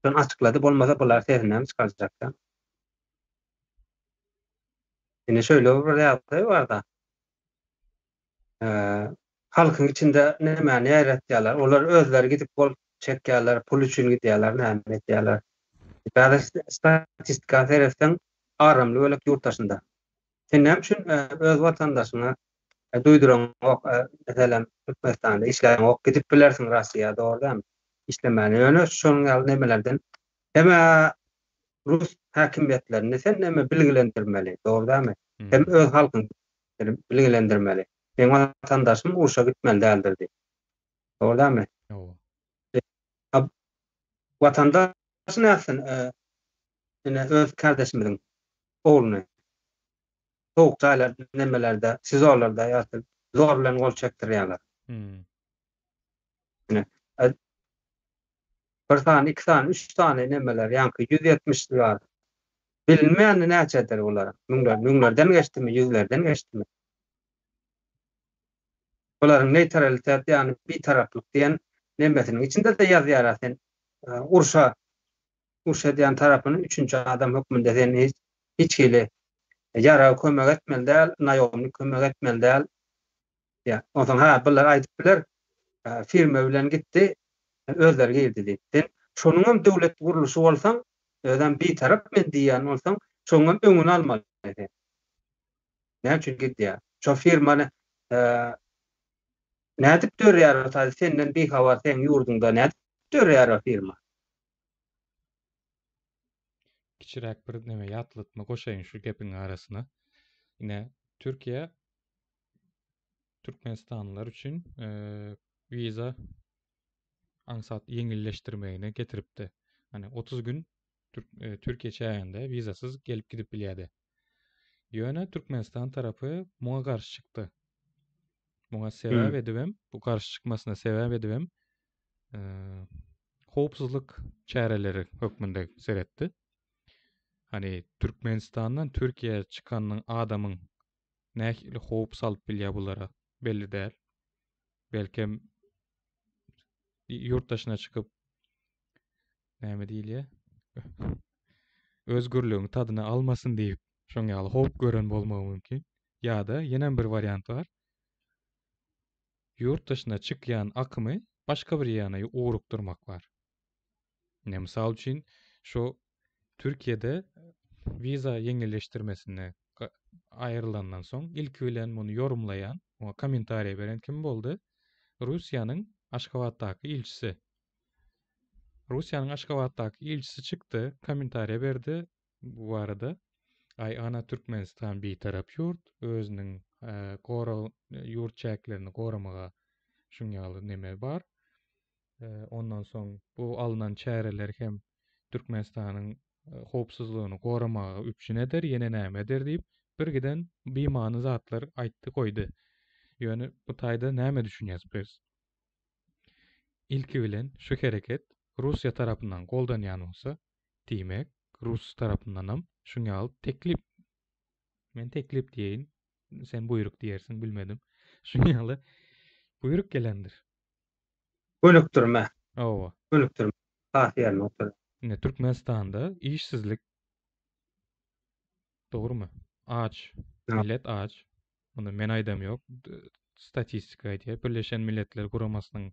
şony açyklady, bolmasa bular sesini hem çykarjakda. Indi şeýle bir ýagdaý bar-da. Halkyň içinde nämäni ýaýratýarlar? Olar özleri gidip gol çekýärler, pul üçin gidýärler, näme edýärler? Häzir statistika seretseň, agramly bölek ýurt daşynda. Sen näme üçin öz watandaşyňa duýduraňok, meselem, Türkmenistanda işläňok, gidip bilersiň Russiýa, dogry dälmi? Işlemäne. Ýöne şonuň ýaly nemelerden hem-ä rus häkimiýetlerini sen neme bilgilendirmeli, dogry dälmi? Hem öz halkyňy bilgilendirmeli. Meň watandaşym urşa gitmeli däldir diýip. Dogry dälmi? Hawa. Watandaş nätsin, ine öz kardeşimiziň ogluny sowuk jaýlarda, nemelerde, SIZO-larda ýatyp, zor bilen gol çekdirýärler. Ine, bir sany, iki sany, üç sany nemeler, ýaňky 170 bar. Bilinmeýäni näçedir bular? Müňler, müňlerden geçdimi, ýüzlerden geçdimi? Bularyň neýtralitet, ýagny bitaraplyk diýen nemesiniň içinde-de ýazýar-a sen urşa uruş edýän tarapyny üçünji adam hökmünde sen hiç hiç hili ýarag kömek etmeli däl, naýomnik kömek etmeli däl diýýär. Onsoň hä bular aýdyp biler, firma bilen gitdi, özleri girdi diýip. Sen şonuňam döwlet gurluşy bolsaň, özem bitarap men diýýän bolsaň, şonuňam öňüni almaly sen. Näme üçin gidýär? Şo firmany nädip dörýär o taýda senden bihabar seň ýurduňda nädip dörýär o firma? Kiçiräk bir neme ýatlatma goşaýyn şu gepiň arasyna. Ine, Türkiýe türkmenistanlylar üçin wiza aňsat ýeňilleşdirmegini getiripdi. Hani 30 gün Türkiýe çäginde wizasyz gelip gidip bilýärdi. Ýöne Türkmenistan tarapy muňa garşy çykdy. Muňa sebäp edibem, bu garşy çykmasyna sebäp edibem howpsuzlyk çäreleri hökmünde seretdi. Hani Türkmenistandan Türkiýä çykanyň adamyň nähili howp salyp bilýär bulara belli däl. Belkem ýurt daşyna çykyp näme diýilýär? Özgürligiň tadyny almasyn diýip, şoň ýaly howp gören bolmagy mümkin. Ýa-da ýenem bir wariant bar. Ýurt daşyna çykýan akymy başga bir ýana ugrukdyrmak bar. Ine, mysal üçin, şu Türkiýede wiza ýeňilleşdirmesine aýrylandan soň, ilki bilen muny ýorumlaýan, oňa kommentariýa beren kim boldy? Russiýanyň Aşgabatdaky ilçisi. Russiýanyň Aşgabatdaky ilçisi çykdy, kommentariýa berdi bu barada. Aý ana Türkmenistan bitarap ýurt, özüniň gorag ýurt çäklerini goramaga şuň ýaly neme bar. Ondan soň bu alnan çäreler hem. Türkmenistanyň howpsuzlygyny goramaga üpjün eder, ýene näme eder diýip, birgiden bimany zatlar aýtdy goýdy. Ýöne bu taýda näme düşünýäs biz? Ilki bilen şu hereket Russiýa tarapyndan goldanýan bolsa, diýmek, rus tarapyndanam şuň ýaly teklip, men teklip diýeýin, sen buýruk diýersiň, bilmedim. Şuň ýaly buýruk gelendir. Gönükdirme. Hawa. Gönükdirme. Has ýerine oturýar. Ine Türkmenistanda işsizlik dogrumy? Aç. Millet aç. Muny men aýdam ýok. Statistika aýdýar. Birleşen Milletler Guramasynyň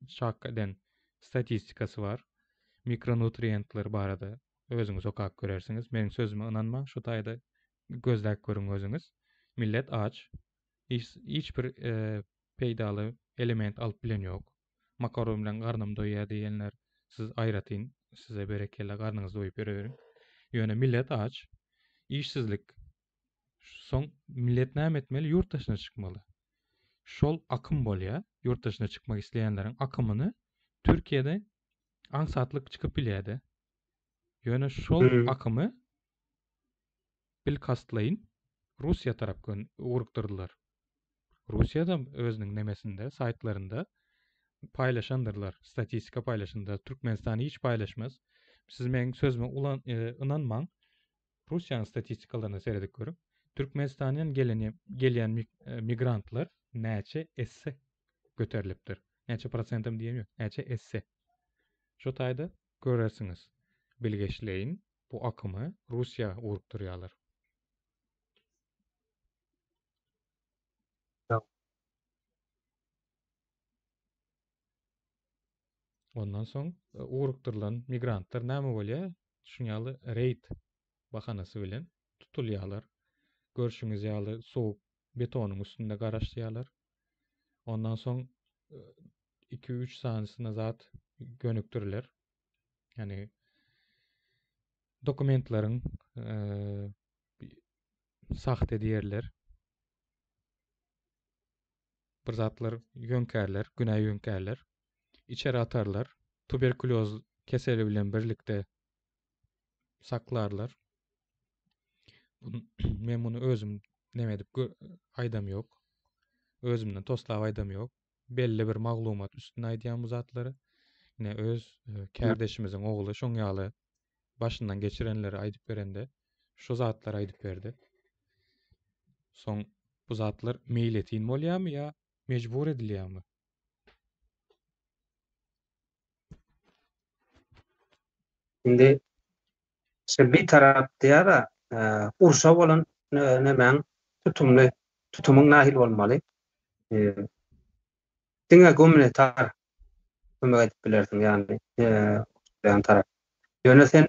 çak eden statistikasy bar. Mikronutrientler barada özüňiz okap görersiňiz. Meniň sözüme ynanmaň, şu taýda gözläp görüň özüňiz. Millet aç. Hiç bir peýdaly element alyp bilen ýok. Makaron bilen garnym doýýar diýenler siz aýratyn size berekella garnyňyz doýup ýöreweriň. Ýöne millet aç. Işsizlik. Soň millet näme etmeli? Ýurt daşyna çykmaly. Şol akym bolýar. Ýurt daşyna çykmak isleýänleriň akymyny Türkiýede aňsatlyk çykyp bilýärdi. Ýöne şol akymy bilkastlaýyn Russiýa tarap ugrukdyrdylar. Russiýada özüniň nemesinde, saýtlarynda paýlaşandyrlar, statistika paýlaşanda. Türkmenistan hiç paýlaşmaz. Siz meň sözüme ulan, e, ynanmaň. Russiýanyň statistikalaryna seredip görüň. Türkmenistandan gelen gelýän e, migrantlar näçe esse göterilipdir. Näçe prosentem diýen ýok, näçe esse. Şu taýda görersiňiz. Bilgeşleýin bu akymy Russiýa ugrukdyrýarlar. Ondan soň e, ugrukdyrylan migrantlar näme bolýar? Şuň ýaly reýd bahanasy bilen tutulýarlar. Görşüňiz ýaly sowuk betonyň üstünde garaşýarlar. Ondan soň 2-3 e, sanysyna zat gönükdiriler. Ýani dokumentleriň e, sahte diýerler. Bir zatlar ýöňkärler, günä ýöňkärler. Içeri atarlar. Tuberkulýoz keseli bilen birlikde saklarlar. Men muny özüm neme edip aýdam ýok. Özümden toslap aýdam ýok. Belli bir maglumat üstüne aýdýan bu zatlary. Ine öz e, kärdeşimiziň ogly şoň ýaly başyndan geçirenleri aýdyp berende şu zatlary aýdyp berdi. Soň bu zatlar meýletin bolýarmy ýa mejbur edilýärmi? Indi şu bir tarap diýara, e, urşa bolan e, nemäň tutumly tutumyň nähili bolmaly? E, diňe gumanitar kömek edip bilersiň, ýagny e, tarap. Ýöne sen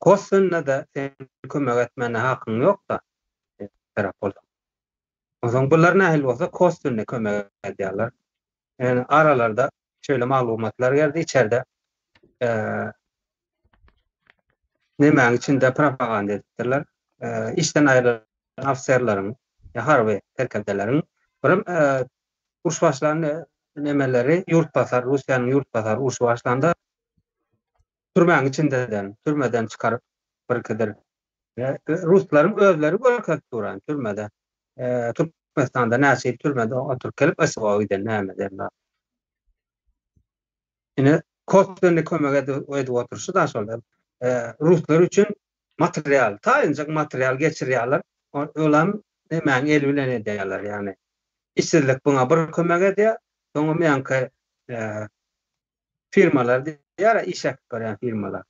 koswennada sen kömek etmäne hakyň ýok-da, tarap bolsaň. Onsoň bular nähili bolsa koswenne kömek edýärler. Ýöne aralarda şeýle maglumatlar geldi, içerde e, nemäň içinde propaganda edipdirler. E, işden aýrylan ofiserleriň, harby serkerdeleriň bir e, uruş başlan nemeleri ýurt basar, Russiýanyň ýurt basar urşy başlanda türmäň içinden, türmeden çykaryp birkidir. Ruslaryň özleri görkezip duran türmede. Türkmenistanda näçe ýyl türmede oturyp gelip SWO giden näme derler. Ine koswenny kömek edip, edip oturyşy da şol. Ruslar üçin material, taýynjak material geçirýärler. Olam nemäň eli bilen edýärler, ýagny. Işsizlik buňa bir kömek edýär. Soňam ýaňky firmalar diýýär, iş äkip barýan firmalar.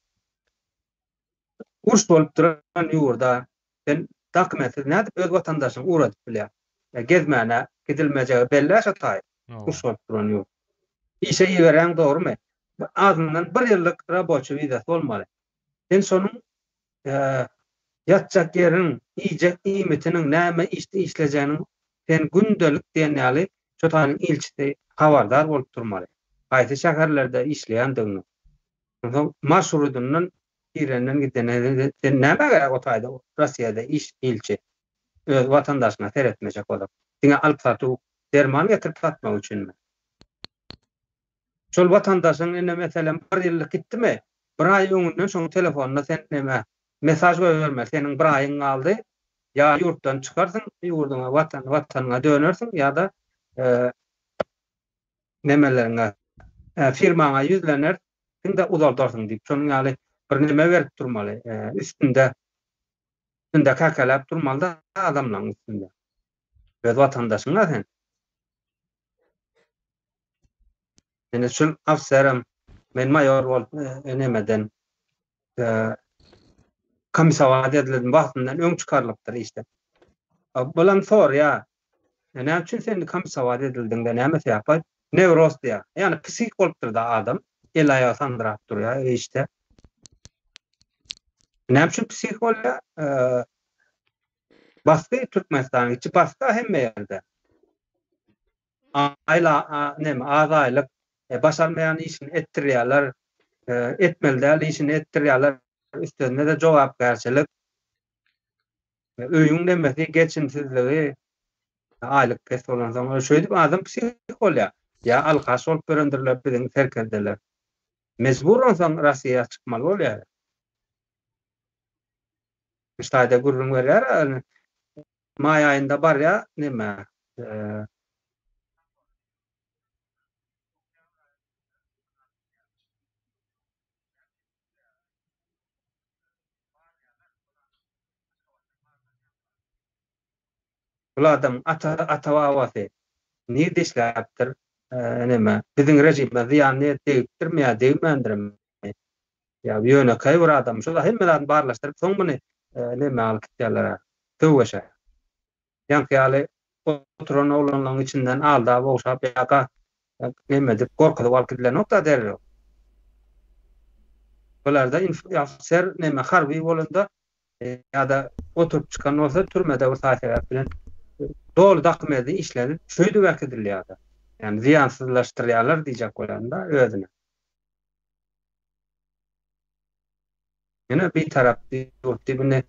Uruş bolup duran ýurda sen dokumentsiz nädip öz watandaşyňy ugradyp bilýäň? Gezmäne gidilmejegi belli-ä şo taý. Uruş bolup duran ýurt. Işe iberýäň dogrumy? Azyndan bir ýyllyk raboçi wizasy bolmaly. Sen şonuň ýatjak ýeriň, iýjek iýmitiniň, näme işde işlejeginiň sen gündelik diýen ýaly şo taýyň ilçisi habardar bolup durmaly. Haýsy şäherlerde işleýändigiňi. Onsoň marşrudyndan girenden gidene sen nämä gerek o taýda Russiýada iş ilçi öz watandaşyna seretmejek bolup. Diňe alyp satuw derman getirip satmak üçinmi? Şol watandaşyň ine meselem bir ýyllyk gitdimi? Bir aý öňünden şoň telefonyna sen neme mesaž goýbermeli, seniň bir aýyň galdy, ýa ýurtdan çykarsyň, ýurduňa, watan, watanyňa dönersiň ýa-da nemeleriňe, firmaňa ýüzlenersiň-de uzaldarsyň diýip, şonuň ýaly bir neme berip durmaly, üstünde, üstünde käkeläp durmaly-da adamlaryň üstünde. Öz watandaşyň-a sen. Ine şul ofiserem men maýor bolup nemeden komisowat edildim wagtyndan öň çykarylypdyr işden. Bulam sorýar. Näme üçin sen komisowat edildiňde näme sebäp? Newroz diýýär. Ýagny psih bolupdyr-da adam. El aýagy sandyrap durýar işde. Näme üçin psih bolýar? Basgy Türkmenistanyň içi basgy hemme ýerde. Aýla neme az aýlyk başarmaýan işini etdirýärler. Etmeli däl işini etdirýärler. Üstesine-de jogapkärçilik. Öýüň nemesi geçimsizligi aýlyk pes bolansoň şeýdip adam psih bolýar. Ýa alkaş bolup ýörendirler biziň serkerdeler. Mejbur onsoň Rossiýa çykmaly bolýar. Şu taýda gürrüň berýär. Maý aýynda barýar neme. Bul adam ata ata babasy nirde işläpdir neme biziň režime zyýan degipdirmi ýa degmändirmi Ýa ýönekeý bir adam. Şol hemme zadyny barlaşdyryp, soň muny neme alyp gitýärler-ä, söweşe. Ýaňky ýaly oturan oglanlaryň içinden aldap, ogşap ýa-da neme edip, gorkuzyp alyp gidilenok-da derrew. Bularda ofiser neme harby bolanda ýa-da oturyp çykan bolsa türmede bir saý-sebäp bilen doly dokumenti işlenip, şeýdip äkidilýär-de. Ýagny zyýansyzlaşdyrýarlar diýjek bolýan-da özüne. Ýöne bitarap ýurt diýip indi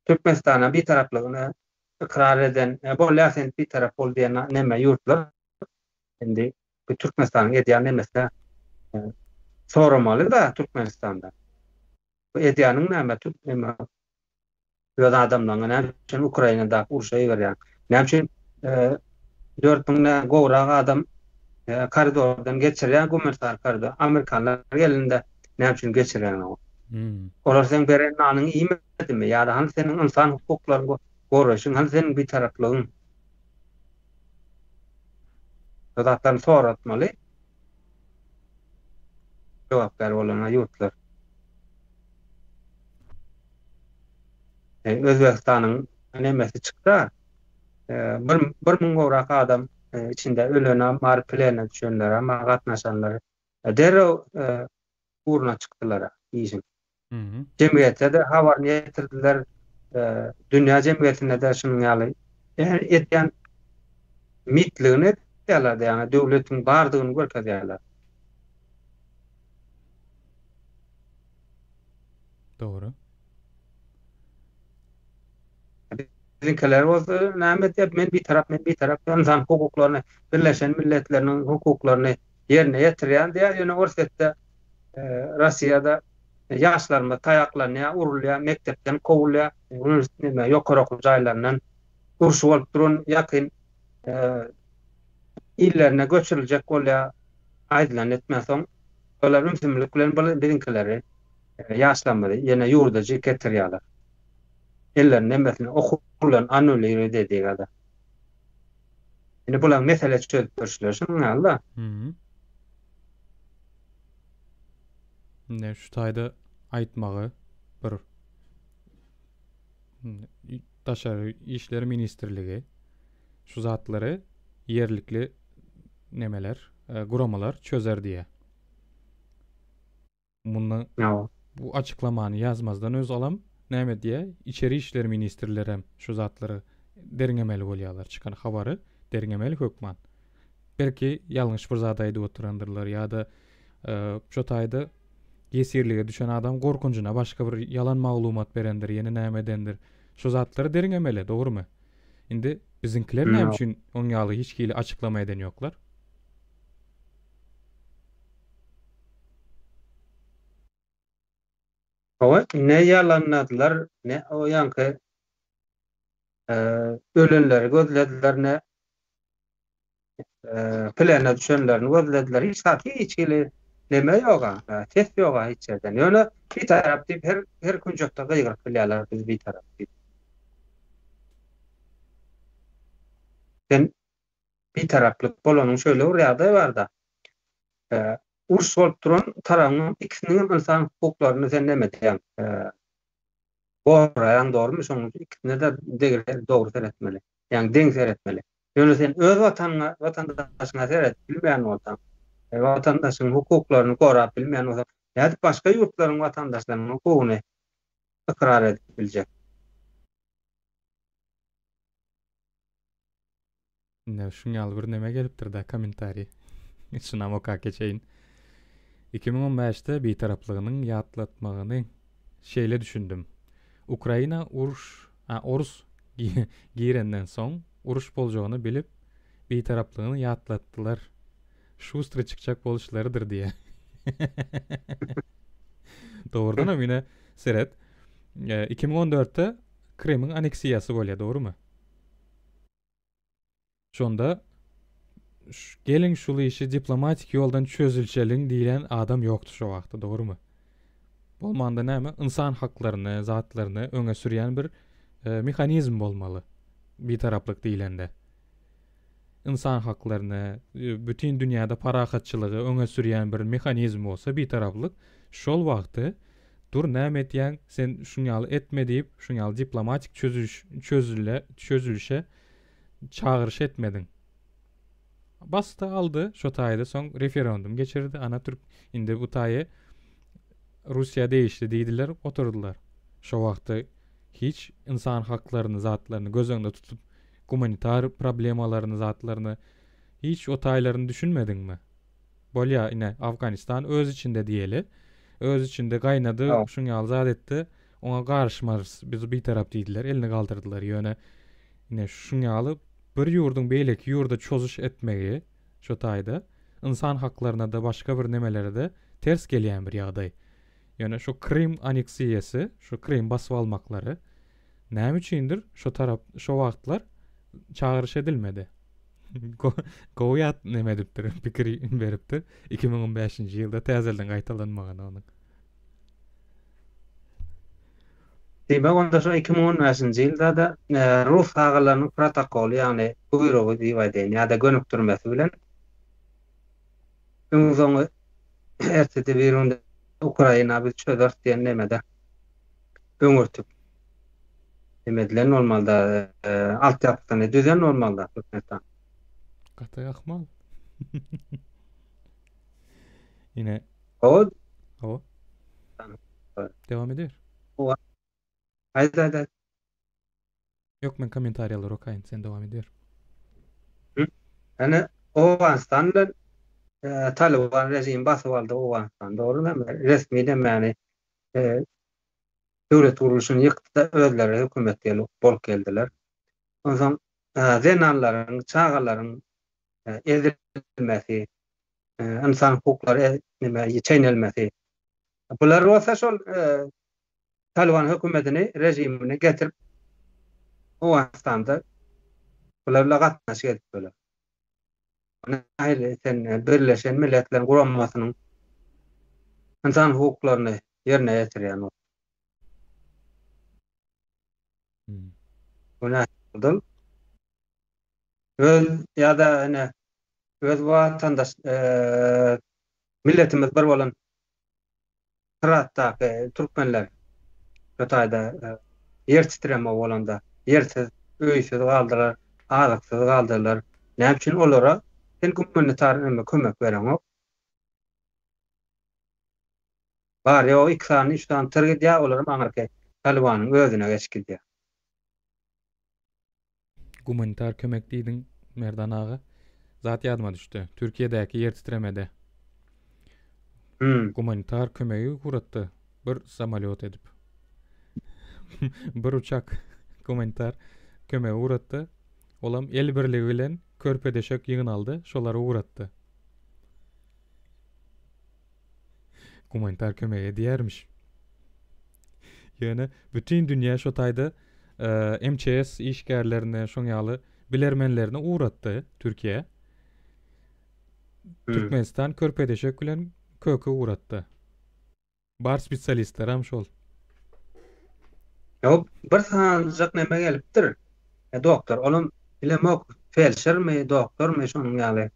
Türkmenistana bitaraplygyny ykrar eden, bolýar sen bitarap bol diýen neme ýurtlar indi bu Türkmenistanyň edýän nemesine soramaly-da Türkmenistanda. Bu edýäniň näme türk neme öz adamlaryňy näme üçin Ukrainadaky urşa iberýäň? Näme üçin 4000-den gowrak adam koridordan geçirýäň gumanitar koridor? Amerikanlar gelende näme üçin geçirýäň ony? Olar seň beren nanyňy iýmedimi? Ýa-da hany seniň ynsan hukuklaryňy goraýşyň, hany seniň bitaraplygyň? Bu zatlaryny soratmaly. Jogapkär bolan ýurtlar. Özbegistanyň nemesi çyksa, bir 1000 gowrak adam içinde ölenem bar, plene düşenlerem bar, gatnaşanlar. Derrew ugruna çykdylar işiň. Jemgyýete-de habaryny ýetirdiler. Dünýä jemgyýetine-de şunuň ýaly edýän mitligini edýärler, ýagny döwletiň bardygyny görkezýärler. Dogry. Biziňkiler bolsa näme edýär? Men bitarap, men bitarap, ynsan hukuklaryny, Birleşen Milletleriniň hukuklaryny ýerine ýetirýän diýýär. Ýöne Orsýetde, Russiýada ýaşlarymyz taýaklanýar, urulýar, mekdepden kowulýar, neme, ýokary okuw jaýlaryndan urşy bolup duran ýakyn illerine göçüriljek bolýar. Aýdylany etmänsoň, olar ümsümlik bilen biziňkileri, ýaşlarymyzy ýene ýurda getirýärler. Elleriniň hemmesini okuwlaryny annuliret edýärler. Indi bulaň mesele çözüp durşular şunuň ýaly-da. Indi şu taýda aýtmagy bir Daşary işler ministrligi şu zatlary ýerlikli nemeler, e, guramalar çözer diýýär. Mundan bu açyklamany ýazmazdan özalam näme diýýär? Içeri işler ministrlerem şu zatlary derňemeli bolýarlar. Çykan habary derňemeli hökman. Belki ýalňyş bir zat aýdyp oturandyrlar ýa-da e, şo taýda ýesirlige düşen adam gorkunjyna başga bir ýalan maglumat berendir, ýene näme edendir. Şu zatlary derňemeli, dogrumy? Indi biziňkiler näme üçin oň ýaly hiç hili açyklama eden ýoklar? Hawa, ne ýalanladylar, ne o ýaňky ölenleri gözlediler, ne plena düşenlerini gözlediler. Hiç zat, hiç hili neme ýog-a, ses ýog-a hiç ýerden. Ýöne bitarap diýip her her künjekde gygyryp bilýärler, biz bitarap diýip. Sen bitaraplyk bolanyň şeýle bir ýagdaý bar-da, uruş bolup duran tarabyň ikisiniňem ynsan hukuklaryny sen neme edýäň, goraýaň dogrumy, şonuň üçin ikisine-de degre dogry seretmeli, ýagny deň seretmeli. Ýöne sen öz watanyňa, watandaşyňa seredip bilmeýän bolsaň, watandaşyň hukuklaryny gorap bilmeýän bolsaň, nädip başga ýurtlaryň watandaşlarynyň hukugyny ykrar edip biljek? Ine şuň ýaly bir neme gelipdir-dä kommentariý. Şunam okap geçeýin. 2015-de bitaraplygynyň ýatlatmagyny şeýle düşündim. Ukraina uruş, a orus girenden soň uruş boljagyny bilip bitaraplygyny ýatlatdylar. Şustry çykjak boluşlarydyr diýýär. Dogrudanam ine seret. 2014-de Krymyň aneksiýasy bolýar, dogrumy? Şonda geliň şul işi diplomatik ýoldan çözülşeliň diýlen adam ýokdy şo wagtda, dogrumy? Bolmanda näme? Ynsan haklaryny, zatlaryny öňe sürýän bir e, mehanizm bolmaly. Bitaraplyk diýlende. Ynsan haklaryny, e, bütin dünýäde parahatçylygy öňe sürýän bir mehanizm bolsa bitaraplyk, şol wagty Dur näme etýäň sen şuň ýaly etme diýip şuň ýaly diplomatik çözüş çözüle çözülişe çagyryş etmediň. Basdy aldy şo taýda soň referendum geçirdi ana türk indi bu taýy Russiýa degişli diýdiler oturdylar. Şo wagty hiç ynsan haklaryny zatlaryny göz öňünde tutup gumanitar problemalaryny zatlaryny hiç o taýlaryny düşünmediňmi? Bolýa ine Afganistan öz içinde diýeli. Öz içinde gaýnady, şuň ýaly zat etdi. Oňa garyşmarys, biz bitarap diýdiler, elini galdyrdylar. Ýöne ine şuň ýaly bir ýurduň beýleki ýurda çozuş etmegi şo taýda ynsan haklaryna-da başga bir nemelere-de ters gelýän bir ýagdaý. Ýöne şo Krym aneksiýasy, şo Krym basyp almaklary näme üçindir şo tarap şo wagtlar çagyryş edilmedi. Gowy ýat neme edipdir, pikir beripdir. 2015-nji ýylda täzelden gaýtalanmagyny onuň. Diýmek, onda şo 2015-nji ýylda-da e, rus agalarynyň protokoly, ýagny buýrugy diýip aýdaýyn, ýa-da gönükdirmesi bilen öň soňy ertede bir günde Ukraina biz çözeris diýen nemede öňürtip neme edilen bolmalyda, e, altyapysyny düzen bolmalyda Türkmenistan. Gaty ahmal. Ine. O. O. Devam ediyor. O. Aýt aýt aýt. Ýok men kommentariýalary okaýyn sen dowam ediber. Ýöne Owganystan bilen Talyban režimi basyp aldy Owganystany dogry dälmi? Resmi demäni döwlet gurluşyny ýykdy-da özleri hökümet bolup geldiler. Onsoň zenanlaryň, çagalaryň ezilmesi, ynsan hukuklary neme çeýnelmesi. Bular bolsa şol Talyban hökümetini, režimini getirip Owganystanda bular bilen gatnaşyk edip bolar. Nähili sen Birleşen Milletler Guramasynyň ynsan hukuklaryny ýerine ýetirýän bol. Bu nähili Öz ýa-da ine öz watandaş milletimiz bir bolan Hyratdaky türkmenler şu taýda ýer titreme bolanda ýersiz, öýsüz galdylar, azyksyz galdylar. Näme üçin olara sen gumanitar neme kömek bereňok? Bar ýogy iki sany, üç sany tyr gidýär, olaram aňyrky Talybanyň özüne geçip gidýär. Gumanitar kömek diýdiň Merdan aga. Zat ýadyma düşdi. Türkiýedäki ýer titremede. Hmm. Gumanitar kömegi ugratdy. Bir samolýot edip. bir uçak gumanitar kömegi ugratdy. Olam el birligi bilen körpe deşek ýygnaldy, şolary ugratdy. Gumanitar kömek edýärmiş. Ýöne bütin dünýä şo taýda MÇS işgärlerini, şoň ýaly bilermenlerini ugratdy Türkiýä. Türkmenistan körpedeşek bilen köke ugratdy. Bar spesialistlerem şol. Ýok, bir sanjak neme gelipdir. E, doktor, olam bilemok, felşermi, doktormy, şonuň ýaly.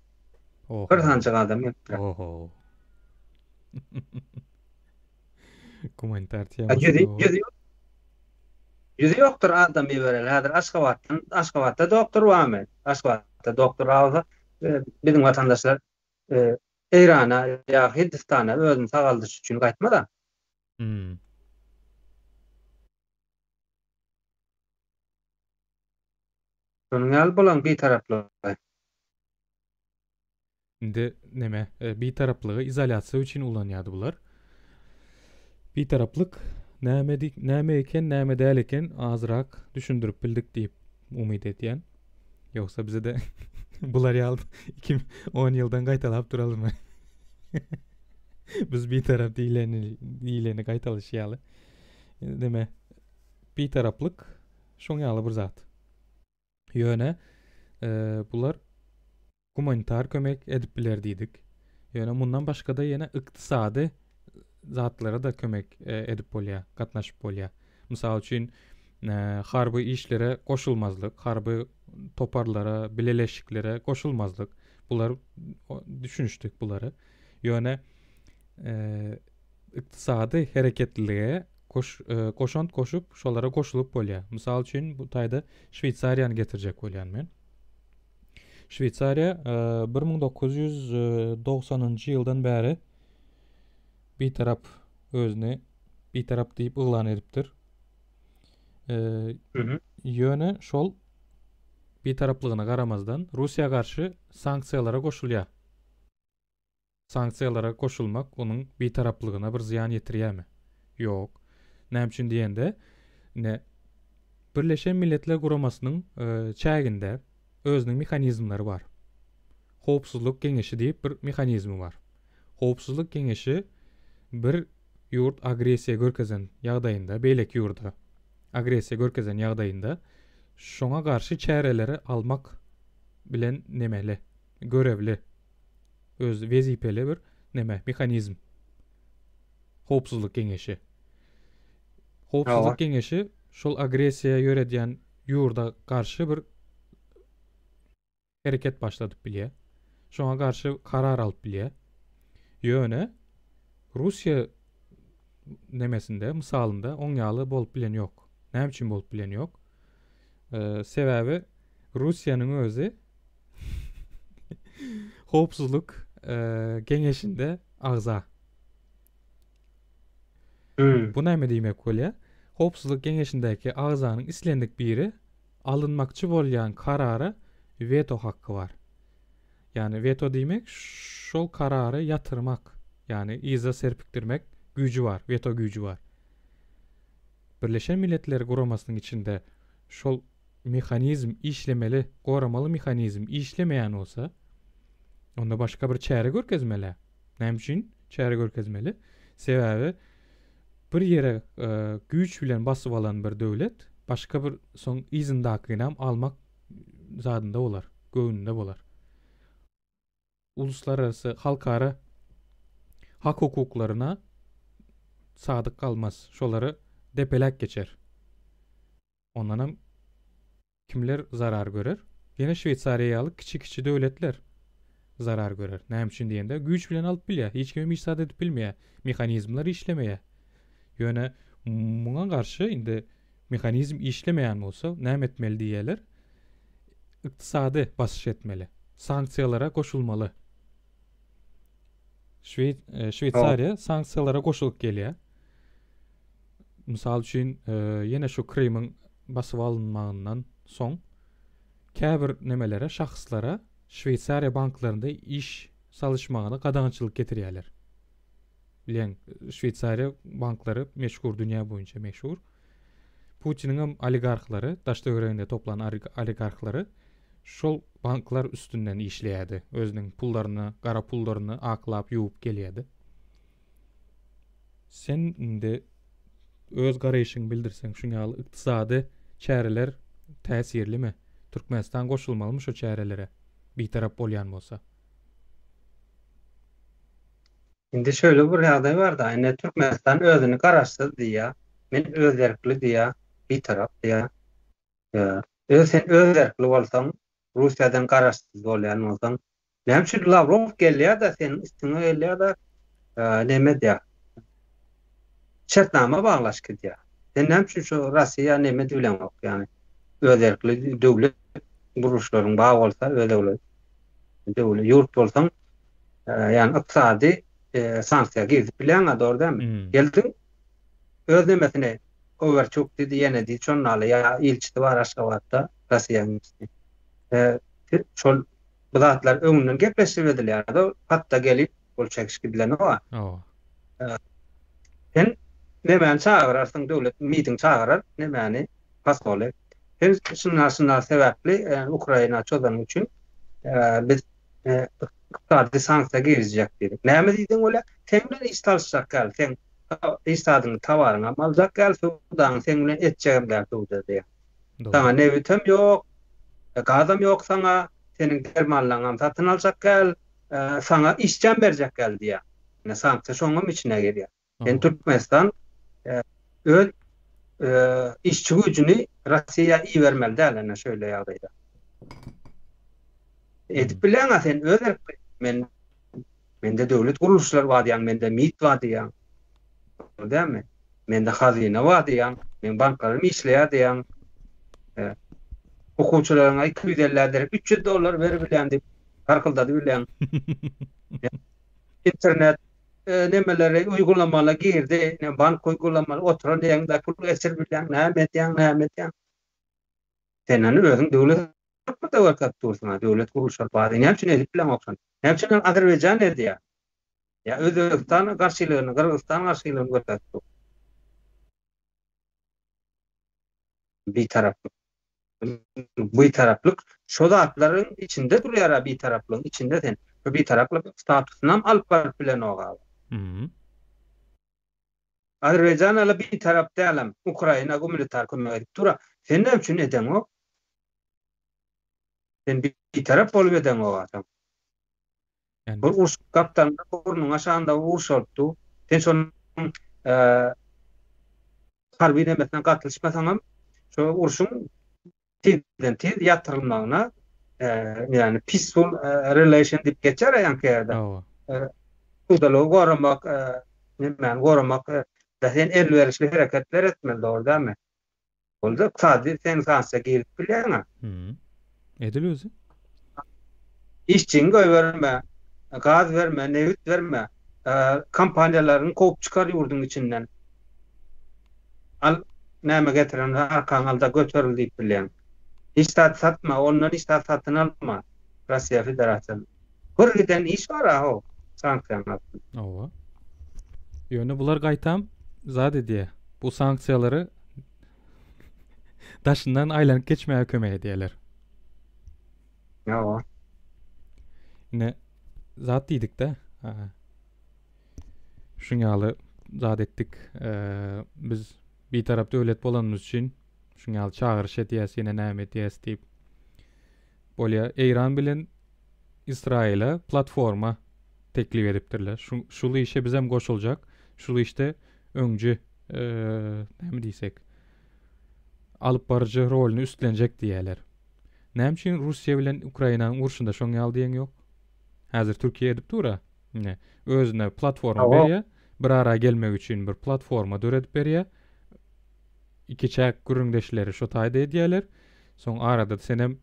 Bir sanjak adam gelipdir. Oho. Gumanitar temasy. Ýüzi, ýüzi, ýüzi ýokdur adam ibereli. Häzir Aşgabatdan, Aşgabatda doktor barmy? Aşgabatda doktor alsa, e, biziň watandaşlar e, Eýrana ýa Hindistana özüni sagaldyş üçin gaýtmaz-a. Hmm. Şonuň ýaly bolan bitaraplygy. Indi neme, e, bitaraplygy izolýasiýa üçin ulanýardy bular. Bitaraplyk näme näme eken, näme däl eken azrak düşündirip bildik diýip umyt edýän. Ýogsa bize de bular ýaly 10 ýyldan gaýtalap duralymy? Biz bitarap diýleni diýleni gaýtalyşy ýaly. Neme bitaraplyk şoň ýaly bir zat. Ýöne e, bular gumanitar kömek edip biler diýdik. Ýöne mundan başga-da ýene ykdysady zatlara da kömek e, edip bolýar, gatnaşyp bolýar. Mysal üçin, e, harby işlere goşulmazlyk, harby toparlara, bileleşiklere goşulmazlyk. Bular düşünişdik bulary. Ýöne e, ykdysady hereketlilige goş, goşant goşup, şolara goşulyp bolýar. Mysal üçin, bu taýda Şweýsariýany getirjek bolýan men. Şweýsariýa 1990-njy ýyldan bäri bitarap özüni bitarap diýip yglan edipdir. Ýöne şol bitaraplygyna garamazdan Russiýa garşy sanksiýalara goşulýar. Sanksiýalara goşulmak onuň bitaraplygyna bir zyýan ýetirýärmi? Ýok. Näme üçin diýende, ine, Birleşen Milletler Guramasynyň çäginde özüniň mehanizmleri bar. Howpsuzlyk Geňeşi diýip bir mehanizmi bar. Howpsuzlyk Geňeşi bir ýurt agressiýa görkezen ýagdaýynda, beýleki ýurda agressiýa görkezen ýagdaýynda şoňa garşy çäreleri almak bilen nemeli, görevli. Öz wezipeli bir neme, mehanizm. Howpsuzlyk geňeşi. Howpsuzlyk geňeşi şol agressiýa ýöredýän ýurda garşy bir hereket başladyp bilýär. Şoňa garşy karar alyp bilýär. Ýöne Russiýa nemesinde, mysalynda oň ýaly bolup bilen ýok. Näme üçin bolup bilen ýok? Sebäbi Russiýanyň özi Howpsuzlyk geňeşinde agza. Hmm. Bu näme diýmek bolýar? Howpsuzlyk geňeşindäki agzanyň islendik biri alynmakçy bolýan karara weto haky bar. Ýagny weto diýmek şol karary ýatyrmak, ýagny yza serpikdirmek güýji bar, weto güýji bar. Birleşen Milletler Guramasynyň içinde şol mehanizm işlemeli, goramaly mehanizm işlemeýän bolsa, onda başga bir çäre görkezmeli. Näme üçin çäre görkezmeli? Sebäbi bir ýere e, güýç bilen basyp alan bir döwlet başga bir soň yzyndakynam almak zadynda bolar, göwnünde bolar. Uluslararasy halkara hak hukuklaryna sadyk galmaz, şolary depeläp geçer. Ondanam kimler zarar görer? Ýene Şweýsariýa ýaly kiçi-kiçi döwletler zarar görer. Näme üçin diýende, güýç bilen alyp bilýär. Hiç kimem hiç zat edip bilmeýär. Mehanizmler işlemeýär. Ýöne muňa garşy indi mehanizm işlemeýän bolsa, näme etmeli diýýärler? Ykdysady basyş etmeli. Sanksiýalara goşulmaly. Şweý e, Şweýsariýa sanksiýalara goşulyp gelýär. Mysal üçin, e, ýene şu Krymyň basyp alynmagyndan soň käbir nemelere, şahslara Şweýsariýa banklarynda iş salyşmagyna gadagançylyk getirýärler. Bilen, Şweýsariýa banklary meşhur, dünýä boýunça meşhur. Putiniň hem oligarhlary, daş-töwereginde toplan oligarhlary şol banklar üstünden işleýärdi. Özüniň pullaryny, gara pullaryny aklap, ýuwup gelýärdi. Sen indi. öz garaýşyňy bildirseň, şuň ýaly ykdysady çäreler täsirlimi? Türkmenistan goşulmalymy şo çärelere, bitarap bolýan bolsa? Indi şöyle bir ýagdaý bar-da, indi Türkmenistan özüni garaşsyz diýýär, men özerkli diýýär, bitarap diýýär. Öz sen özerkli bolsaň, Russiýadan garaşsyz bolýan bolsaň, näme üçin Lawrow gelýär-de seniň üstüňe gelýär-de neme edýär? Şertnama baglaşyp gidýär. Sen näme üçin şu Russiýa neme edibileňok, ýagny özerkli döwlet gurluşlaryň bar bolsa, özerkli döwlet ýurt bolsaň, ýagny ykdysady sanksiýa girizip bilýäň-ä, dogry dälmi? Geldiň öz nemesini Gowerçuk diýdi ýene diýdi şondaly ýa ilçisi bar Aşgabatda Rossiýanyň ilçisi. Şol bu zatlar öňünden gepleşip edilýär. Hatda gelip gol çekiş gidilenok. Hawa. Sen nemäni çagyrarsyň döwlet MİD-iň çagyrar nemäni posoly. Sen şundan şundan sebäpli Ukraina çozanyň üçin biz ykdysady sanksiýa girizjek diýdik. Näme diýdiň bolýa? Seň bilen iş salyşjak däl, seň iş zadyňy, towaryňam aljak däl, söwdaňy seň bilen etjegem däl söwda diýýär. Saňa nebitem ýok, gazam ýok saňa, seniň dermanlaryňam satyn aljak däl, saňa işçem berjek däl diýýär. Ine sanksiýa şoňam içine girýär. Sen Türkmenistan öz işçi güýjüni Russiýa ibermeli däl ene şöyle ýagdaýda. Edip bilýäň-a sen öz erkli. Men mende döwlet gurluşlary bar diýýäň, mende MİT bar diýýäň. Dogry dälmi? Mende hazyna bar diýýäň, meň banklarym işleýär diýýäň. Okuwçylaryňa 250 derek 300 dollar beribilýän diýip harkyldadyp bilýäň. Internet nemeleri uýgulamalar girdi, ne bank uýgulamaly, oturan ýeriňde pul geçirip bilýäň, näme edýäň, näme edýäň. Sen ony özüň döwlet hökmünde görkezip dursuň, döwlet gurluşlary bar. Näme üçin edip bileňok şony? Näme üçin Azerbaýjan edýär? Ýa Özbegistan garşylygyny, Gyrgyzystan garşylygyny görkezip dur. Bitaraplyk. Bitaraplyk şo zatlaryň içinde durýar-a bitaraplygyň içinde sen. Şu bitaraplyk statusynam alyp baryp bilenok-a. Azerbaýjan ala bitarap dälem, Ukraina gumanitar kömek edip dur-a. Sen näme üçin edeňok? Sen bitarap bolup edeňok-a soň. Bir uruş gapdalynda burnuň aşagynda uruş bolup dur. Sen şonuň harby nemesine gatylyşmasaňam, şo urşuň tizden tiz ýatyrylmagyna, ýagny peaceful relation diýip geçer ýaňky ýerde. Asudalygy goramak, nemäni goramak, sen elwerişli hereketler etmeli, dogry dälmi? Boldy, ykdysady sen sanksiýa girip bilýäň-ä. Hum. Edil özi. Işçiňi goýberme, gaz berme, nebit berme, kompaniýalaryňy kowup çykar ýurduň içinden. Al, näme getiren arkaňy al-da göteril diýip bilýäň. Hiç zat satma, ondan hiç zat satyn alma, Russiýa Federasiýadan. Bir giden iş bar-a ho, sanksiýanyň astynda. Hawa. Ýöne bular gaýtam zat edýär. Bu sanksiýalary daşyndan aýlanyp geçmäge kömek edýärler. Hawa. Ine zat diýdik-de. Şuň ýaly zat etdik. Biz bitarap döwlet bolanymyz üçin şuň ýaly çagyryş edýäs, ýene näme edýäs diýip. Bolýar. Eýran bilen Ysraýyla platforma teklip edipdirler. Şu şul işe bizem goşuljak. Şul işde öňji näme diýsek alyp baryjy roluny üstlenjek diýýärler. Näme üçin Russiýa bilen Ukrainanyň urşunda şoň ýaly diýen ýok? Häzir Türkiýe edip dur-a. Ine, özüne platforma berýär. Bir ara gelmek üçin bir platforma döredip berýär. Ikiçäk gürrüňdeşleri şo taýda edýärler. Soň arada senem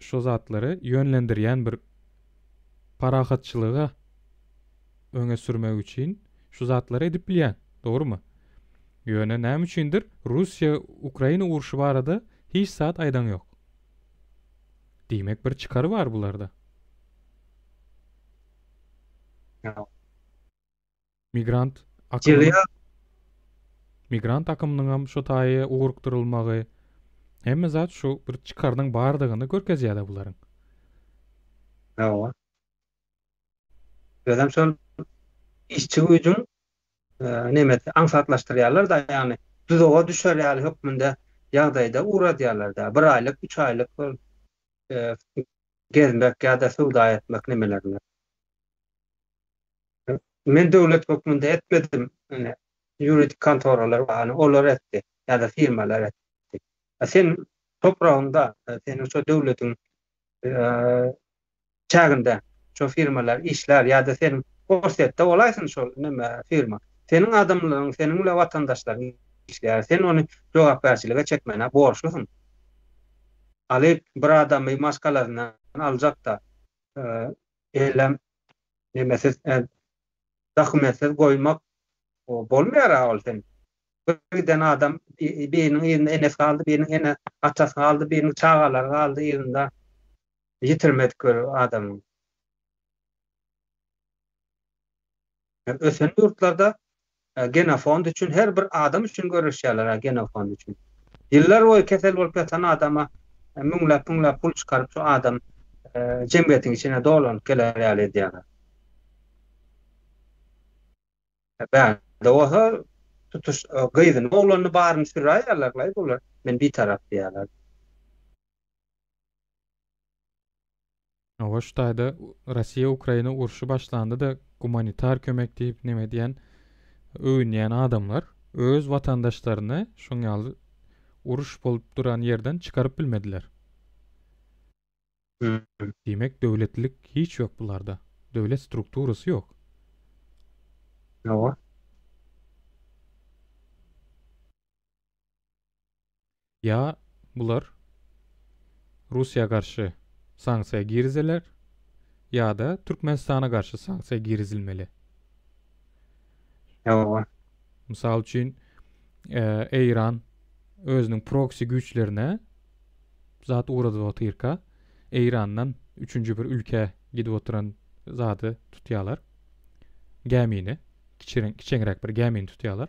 şo zatlary ýönlendirýän bir parahatçylyga öňe sürmek üçin şu zatlary edip bilýän. Dogrumy? Ýöne näme üçindir Russiýa Ukraina urşy barada hiç zat aýdan ýok. Diýmek bir çykary bar bularda. Migrant akymynyň Migrant akymynyňam şo taýa ugrukdyrylmagy hemme zat şu bir çykarynyň bardygyny görkezýär-de bularyň. Hawa. Özem şol işçi güýjüň. Nemesi aňsatlaşdyrýarlar-da, ýagny duzaga düşer ýaly hökmünde ýagdaýda ugradýarlar-da. Bir aýlyk, üç aýlyk bir gezmek ýa-da söwda etmek nemelerine. Men döwlet hökmünde etmedim, ine, ýuridik kontoralar bar, olar etdi ýa-da firmalar etdi. Sen topragyňda, seniň şo döwletiň çäginde şo firmalar işlär ýa-da sen Orsýetde bolaýsyn şol neme firma. Seniň adamlaryň, seniň bilen watandaşlaryň işleýär. Sen ony jogapkärçilige çekmäne borçlusyň. Alyp bir adamy maşgalasyndan aljakda elem nemesiz dokumentsiz goýmak bolmaýar-a ol sen. Bir giden adam biriniň yzynda enesi galdy, biriniň ene atasy galdy, biriniň çagalary galdy yzynda. Ýitirmedik bir adamyň. Ösen ýurtlarda genofond üçin her bir adam üçin göreşýärler genofond üçin. Ýyllar boýy kesel bolup ýatan adama müňläp müňläp pul çykaryp şu adam jemgyýetiň içine dolanyp geler ýaly edýärler. Bärde bolsa tutuş gyzyny oglanyny baryny süräýýärler bular men bitarap diýýärler. Hawa şu taýda Rossiýa Ukraina urşy başlanda-da gumanitar kömek diýip neme diýen öwünýän adamlar öz watandaşlaryny şoň ýaly uruş bolup duran ýerden çykaryp bilmediler. Diýmek döwletlilik hiç ýok bularda. Döwlet strukturasy ýok. Hawa. Ýa bular Russiýa garşy sanksiýa girizeler ýa-da Türkmenistana garşy sanksiýa girizilmeli. Hawa. Mysal üçin, Eýran özüniň proksi güýçlerine zat ugradyp otyrka, Eýrandan üçünji bir ülkä gidip oturan zady tutýarlar. Gämini, kiçeňräk bir gämini tutýarlar.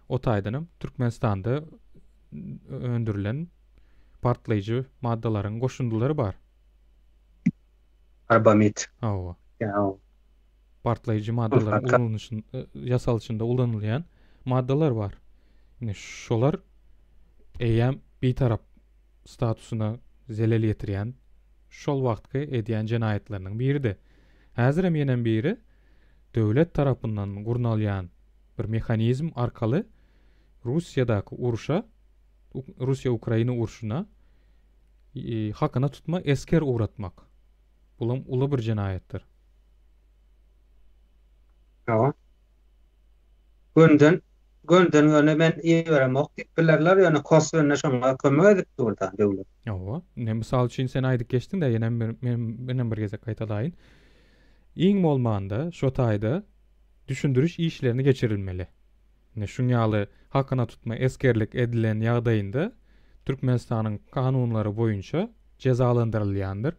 O taýdanam Türkmenistanda öndürilen partlaýjy maddalaryň goşundylary bar. Karbamid. Hawa. Partlaýjy maddalaryň ulanyşyn, ýasalyşynda ulanylýan maddalar bar. Indi şolar eýýäm bitarap statusyna zelel ýetirýän şol wagtky edýän jenaýatlarynyň biridi. Häzirem ýenem biri döwlet tarapyndan gurnalýan bir mehanizm arkaly Russiýadaky urşa, Russiýa-Ukraina urşuna hakyna tutma esger ugratmak. Bulam uly bir jenaýatdyr. Hawa. Gönden gönden göni men iberemok diýip bilerler, ýöne koswenne şoňa kömek edip dur-da döwlet. Hawa. Ine mysal üçin sen aýdyp geçdiň-de ýenem bir men menem bir gezek gaýtalaýyn. Iň bolmanda şo taýda düşündiriş işlerini geçirilmeli. Ine şuň ýaly hakyna tutma esgerlik edilen ýagdaýynda Türkmenistanyň kanunlary boýunça jezalandyrylýandyr.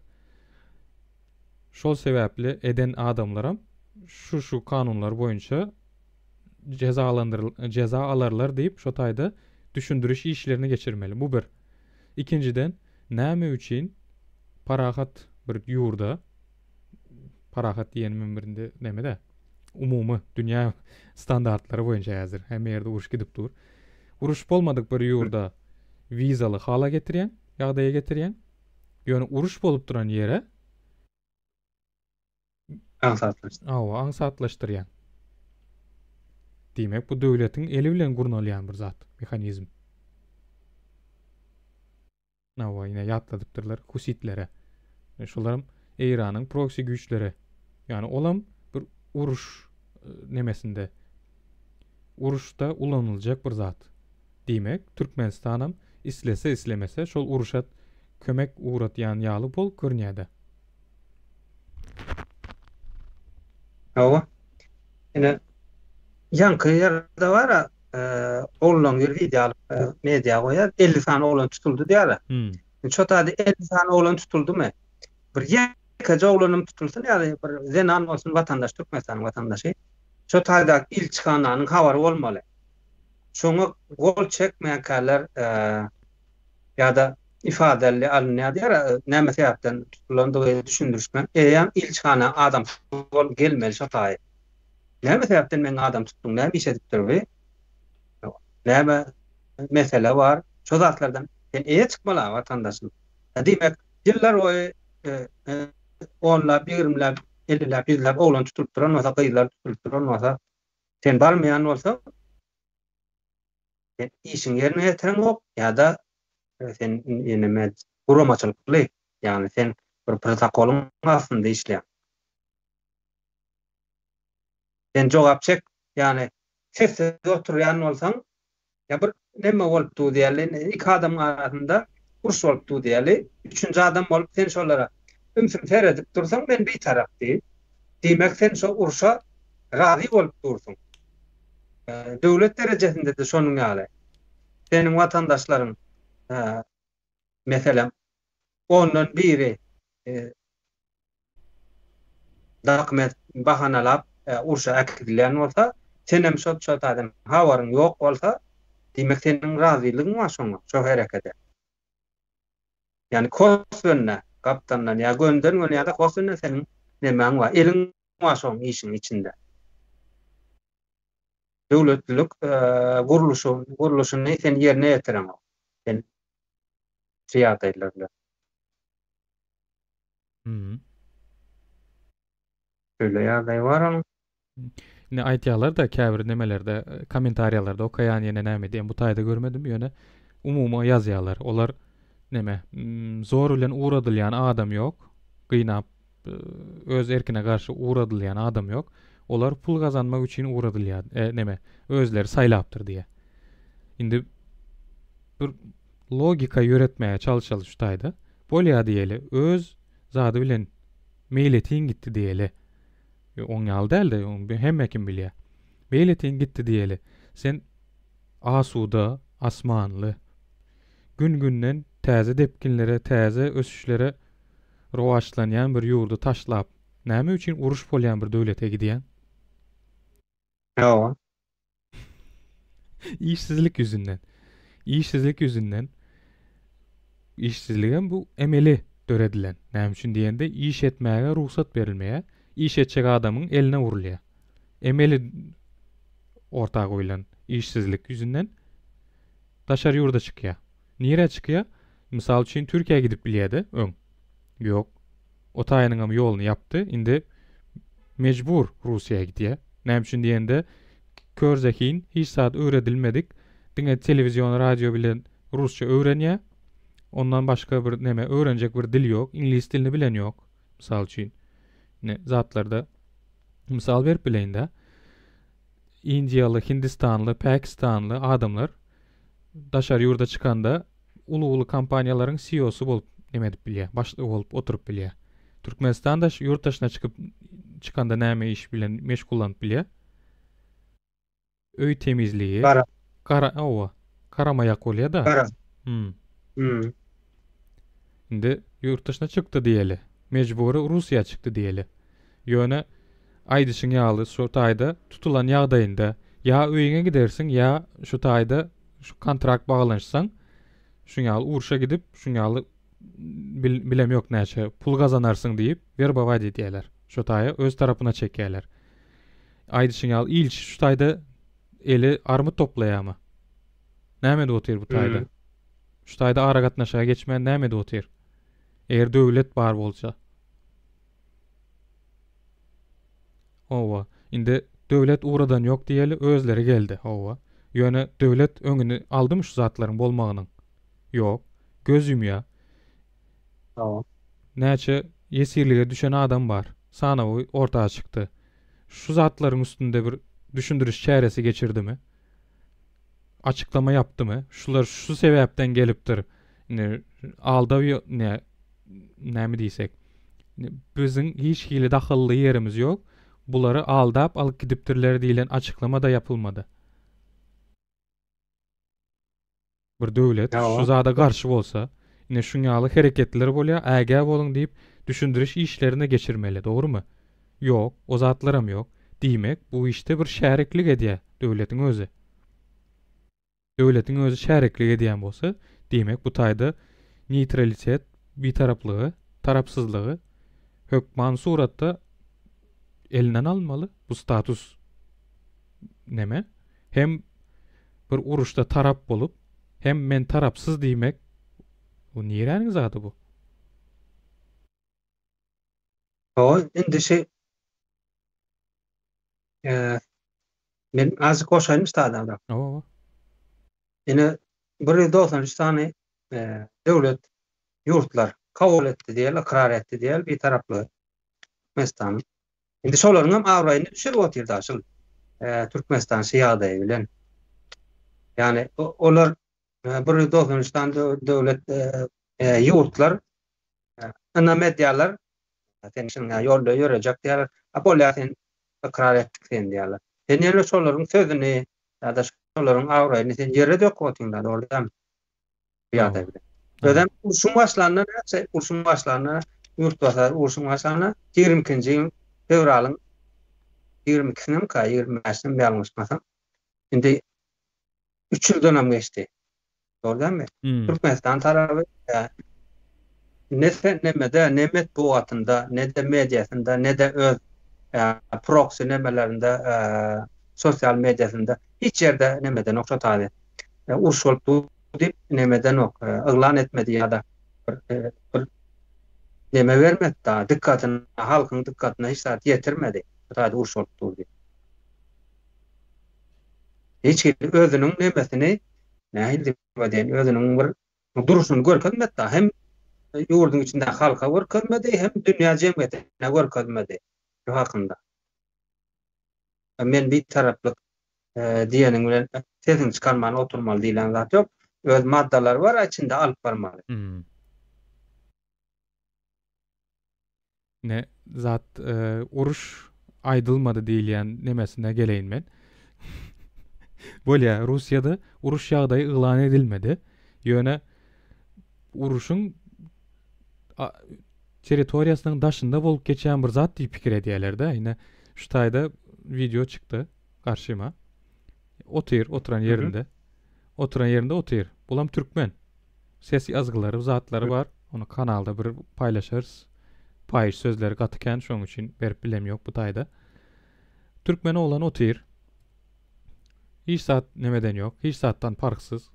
Şol sebäpli eden adamlaram şu şu kanunlar boýunça jezalandyryl jeza alarlar diýip şo taýda düşündiriş işlerini geçirmeli. Bu bir. Ikinjiden näme üçin parahat bir ýurda parahat diýenimem bir indi neme-de umumy dünýä standartlary boýunça häzir hemme ýerde uruş gidip dur. Uruş bolmadyk bir ýurda wizaly hala getirýäň, ýagdaýa getirýäň. Ýöne uruş bolup duran ýere aňsatlaşdyrýaň. Hawa, aňsatlaşdyrýaň. Diýmek, bu döwletiň eli bilen gurnalýan bir zat, mehanizm. Hawa, ine ýatladypdyrlar husitlere. E, şolaram Eýranyň proksi güýçleri. Ýagny olam bir uruş e, nemesinde uruşda ulanyljak bir zat. Diýmek, Türkmenistanam islese islemese şol uruşa kömek ugratýan ýaly bolup görünýärde. Hawa. Ine ýaňky ýerde bar-a, oglanlaryň biri wideo alyp media goýýar, 50 sany oglan tutuldy diýýär. Hmm. Şo taýda 50 sany oglan tutuldymy? Bir ýekeje oglanym tutulsyn ýa bir zenan bolsun watandaş Türkmenistanyň watandaşy. Şo taýdaky ilçihananyň habary bolmaly. Şoňa gol çekmeýänkäler ýa-da ifadeli alynýar diýýär, näme sebäpden tutulandygy düşündirişme. Eýýäm ilçihana adamsy bolup gelmeli şo taýy. Näme sebäpden meň adam tutduň, näme iş edipdir bi? Näme mesele bar? Şo zatlardan sen eýe çykmaly watandaşym. Diýmek, ýyllar boýy onlap, ýigrimläp, elliläp, ýüzläp oglan tutulyp duran bolsa, gyzlar tutulyp duran bolsa, sen barmaýan bolsaň, sen işiňi ýerine ýetireňok ýa-da sen ýeneme guramaçylykly, ýagny sen bir protokolyň astynda işleýäň. Sen jogap çek, ýagny sessiz oturýan bolsaň, ýa bir neme bolup dur diýeli, iki adamyň arasynda uruş bolup dur diýeli, üçünji adam bolup sen şolara ümsüm seredip dursaň, men bitarap diýip, diýmek sen şo urşa razy bolup dursuň. Döwlet derejesinde-de şonuň ýaly. Seniň watandaşlaryň, meselem, ondan biri dokument bahanalap urşa äkidilýän bolsa, senem şo şo taýdan habaryň ýok bolsa, diýmek seniň razylygyň bar şoňa, şo herekede. Ýagny koswenne gapdandan ýa gönden-göni ýa-da koswenne seniň nemäň bar, eliň bar şoň işiň içinde. Döwletlilik gurluşy gurluşyny sen ýerine ýetireňok. Sen şu ýagdaýlar bilen. Şeýle ýagdaý bar onuň. Indi aýtýarlar-da käbir nemelerde, kommentariýalarda okaýan ýene näme diýen bu taýda görmedim ýöne umumy ýazýarlar. Olar neme zor bilen ugradylýan adam ýok. Gynap öz erkine garşy ugradylýan adam ýok. Olar pul gazanmak üçin ugradylýar. E, neme özleri saýlapdyr diýýär. Indi bir logika ýöretmäge çalyşaly şu taýda. Bolýa diýeli, öz zady bilen meýletin gitdi diýeli. Oň ýaly däl-de, hemme kim bilýär. Meýletin gitdi diýeli. Sen asuda, asmanly, gün-günden täze depginlere, täze ösüşlere rowaçlanýan bir ýurdy taşlap, näme üçin uruş bolýan bir döwlete gidýäň? Hawa. Işsizlik ýüzünden. Işsizlik ýüzünden. Işsizligem bu emeli döredilen. Näme üçin diýende iş etmäge rugsat berilmeýär. Iş etjek adamyň eline urulýar. Emeli orta goýlan işsizlik ýüzünden daşary ýurda çykýar. Nirä çykýar? Mysal üçin Türkiýä gidip bilýärdi öň. Ýok. O taýynyňam ýoluny ýapdy. Indi mejbur Russiýa gidýär. Näme üçin diýende, kör zehin, hiç zat öwredilmedik, diňe telewizion, radio bilen rusça öwrenýär. Ondan başga bir neme öwrenjek bir dil ýok. Iňlis dilini bilen ýok. Mysal üçin. Ne zatlarda mysal berip bileýin-dä. Indiýaly, hindistanly, pakistanly adamlar daşary ýurda çykanda uly-uly kompaniýalaryň CEO-sy bolup neme edip bilýär, başlygy bolup oturyp bilýär. Türkmenistan daş ýurt daşyna çykyp çykanda näme iş bilen meşgullanyp bilýär? Öý temizligi. Gara. Gara, hawa. Garamaýak bolýar-da. Gara. Hmm. Hmm. Indi ýurt daşyna çykdy diýeli. Mejbury Russiýa çykdy diýeli. Ýöne aýdyşyň ýaly şu taýda tutulan ýagdaýynda ýa öýüňe gidersiň ýa şu taýda şu kontrakt baglanyşsaň şuň ýaly urşa gidip şuň ýaly bil, bilem ýok näçe pul gazanarsyň diýip werbować edýärler. Şu taýa öz tarapyna çekýärler. Aýdyşyň ýaly ilçi şu taýda eli armyt toplaýarmy? Näme edip otyr bu taýda? Hmm. Şu taýda aragatnaşyga geçmän näme edip otyr? Eger döwlet bar bolsa. Hawa. Indi döwlet ugradan ýok diýeli, özleri geldi. Hawa. Ýöne döwlet öňüni aldymy şu zatlaryň bolmagynyň? Ýok. Göz ýumýa. Hawa. Näçe ýesirlige düşen adam bar. Sanawy orta çykdy. Şu zatlaryň üstünde bir düşündiriş çäresi geçirdimi? Açyklama ýapdymy? Şular şu sebäpden gelipdir. Indi aldaw ne näme diýsek. Biziň hiç hili dahylly ýerimiz ýok. Bulary aldap alyp gidipdirler diýlen açyklama da ýapylmady. Bir döwlet şu zada garşy bolsa, ine şuň ýaly hereketler bolýar, ägä boluň diýip düşündiriş işlerini geçirmeli, dogrumy? Ýok, o zatlaram ýok. Diýmek, bu işde bir şäriklik edýär döwletiň özi. Döwletiň özi şäriklik edýän bolsa, diýmek bu taýda neýtralitet, bitaraplygy, tarapsyzlygy hökman suratda elinden alynmaly. Bu status. neme hem bir uruşda tarap bolup hem men tarapsyz diýmek bu niräniň zady bu? Hawa, indi şi men azajyk goşaýyn üstadada. Hawa. Ine 193 sany döwlet ýurtlar kabul etdi diýeli, ykrar etdi diýeli bitaraplygy Türkmenistanyň. Indi şolaryň hem abraýyny düşürip otyr da şul Türkmenistan şu ýagdaýy bilen. Ýani olar 193 sany döwlet ýurtlar ynam edýärler. Sen şuňa ýolda ýörejek diýýärler. A bolýar sen ykrar etdik seni diýýärler. Sen ýöne şolaryň sözüni ýa-da şolaryň abraýyny sen ýere döküp otyň-da, dogry dälmi? Bu ýagdaý bilen. Özem urşuň başlanyna näçe, urşuň başlanyna, ýurt basar urşuň başlanyna 22-nji ýyl fewralyň 22-sinimika, 25-sinem ýalňyşmasam. Indi üç ýyldanam geçdi. Dogry dälmi? Türkmenistan taraby ne nemede, ne metbugatynda, ne-de mediasynda, ne-de öz proksi nemelerinde, sosial mediasynda hiç ýerde nemedenok şo taýda. Uruş bolup dur diýip nemedenok, yglan etmedi ýa-da bir neme bermedi da, dykgatyna, halkyň dykgatyna hiç zat ýetirmedi. Şo taýda uruş bolup dur diýip. Hiç hili özüniň nemesini nähili diýip aýdaýyn, özüniň bir durşuny görkezmedi-de, hem ýurduň içinde halka görkezmedi, hem dünýä jemgyýetine görkezmedi şu hakynda. Men bitaraplyk diýeniň bilen sesiňi çykarman oturmaly diýlen zat ýok. Öz maddalary bar, içinde alyp barmaly. Ne zat uruş aýdylmady diýilýän nemesine geleýin men. Bolýa, Russiýada uruş ýagdaýy yglan edilmedi. Ýöne uruşyň territoriýasynyň daşynda bolup geçýän bir zat diýip pikir edýärler-de. Ine şu taýda wideo çykdy garşyma. Otyr, oturan ýerinde. Oturan ýerinde otyr. Bulam türkmen. Ses ýazgylary, zatlary bar. Ony kanalda bir paýlaşarys. Paýyş sözleri gaty kän, şonuň üçin berip bilem ýok bu taýda. Türkmen oglan otyr. Hiç zat nemeden ýok, hiç zatdan parhsyz.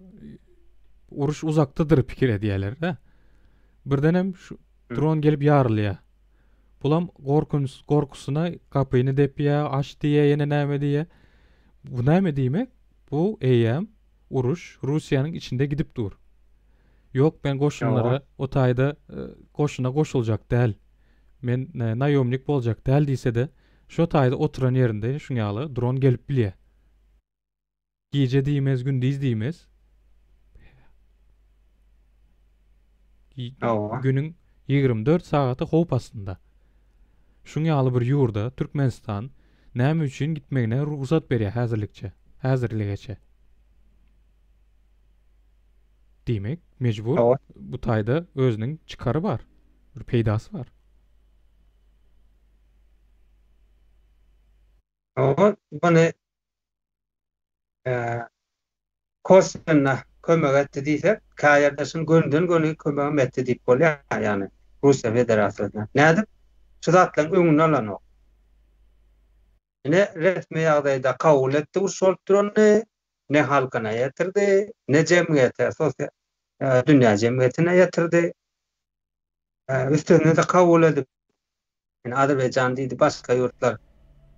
Uruş uzakdadyr pikir edýärler-de. Birdenem şu dron gelip ýarylýar. Bulam gorkunç, gorkusyna gapyny depýär, aç diýýär, ýene näme diýýär. Bu näme diýmek? Bu eýýäm uruş Russiýanyň içinde gidip dur. Ýok men goşunlara o taýda goşuna goşuljak däl. Men naýomnik boljak däl diýsede şo taýda oturan ýerinde şuň ýaly dron gelip bilýär. Gije diýmez gündiz diýmez. Günüň 24 sagaty howp astynda. Şuň ýaly bir ýurda Türkmenistan näme üçin gitmegine rugsat berýär häzirlikçe, häzirligeçe? Diýmek, mejbur bu taýda özüniň çykary bar, bir peýdasy bar. Hawa, muny koswenno kömek etdi diýsek, käýerde şuny gönüden-göni kömegem etdi diýip bolýar, ýagny Russiýa Federasiýasyna. Nädip? Şu zatlaryň öňüni alanok. Ne resmi ýagdaýda kabul etdi uruş bolup duranyny, ne halkyna ýetirdi, ne jemgyýete, sosial dünýä jemgyýetine ýetirdi. Üstesine-de kabul edip, indi Azerbaýjan diýdi, başga ýurtlar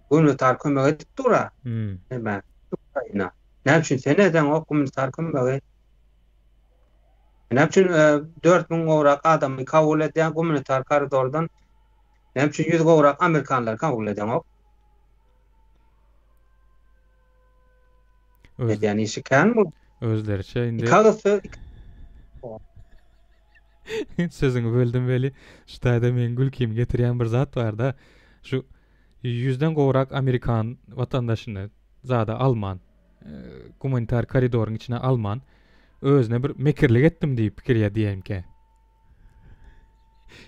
gumanitar kömek edip dur-a. Näme? Ukraina. Näme üçin sen edeňok gumanitar kömegi? Näme üçin 4000 gowrak adamy kabul edýän gumanitar koridordan näme üçin 100 gowrak amerikanlary kabul edeňok? Edýän işi kän bu. Özleriçe indi. Iki agyz söz. Sözüňi böldüm weli, şu taýda meň gülkimi getirýän bir zat barda. Şu ýüzden gowrak amerikan watandaşyny zada alman, gumanitar koridoryň içine alman, özüne bir mekirlik etdim diýip pikir edýänkä.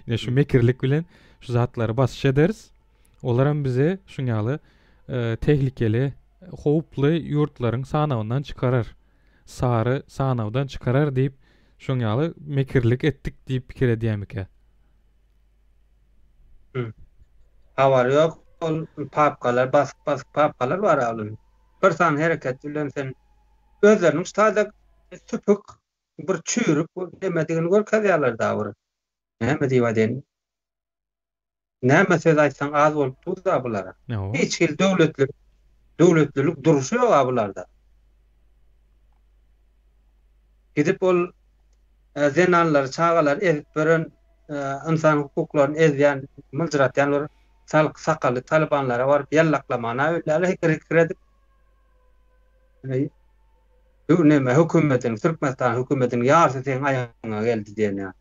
Ine şu mekirlik bilen şu zatlary basyş ederis. Olaram bizi şuň ýaly tehlikeli, howply ýurtlaryň sanawyndan çykarar. Sary sanawdan çykarar diýip, şoň ýaly mekirlik etdik diýip pikir edýämikä? Habary ýok ol papkalar basyk basyk papkalar bar onuň. Bir sany hereket bilen sen özleriniň şu süpük bir çüýrük nemedigini görkezýärler da bir. Näme diýip aýdaýyn? Näme söz aýtsaň az bolup dur-da bulara. Hiç hili döwletlilik, döwletlilik durşy ýog-a bularda. Gidip ol zenanlary, çagalary ezip ýören, ynsan hukuklaryny ezýän, mynjyratýan bir salk sakally talybanlara baryp ýallaklamana öýdýärler, hikir-hikir edip. Bu neme hökümetiň, Türkmenistan hökümetiniň ýarysy seň aýagyňa geldi diýen ýaly.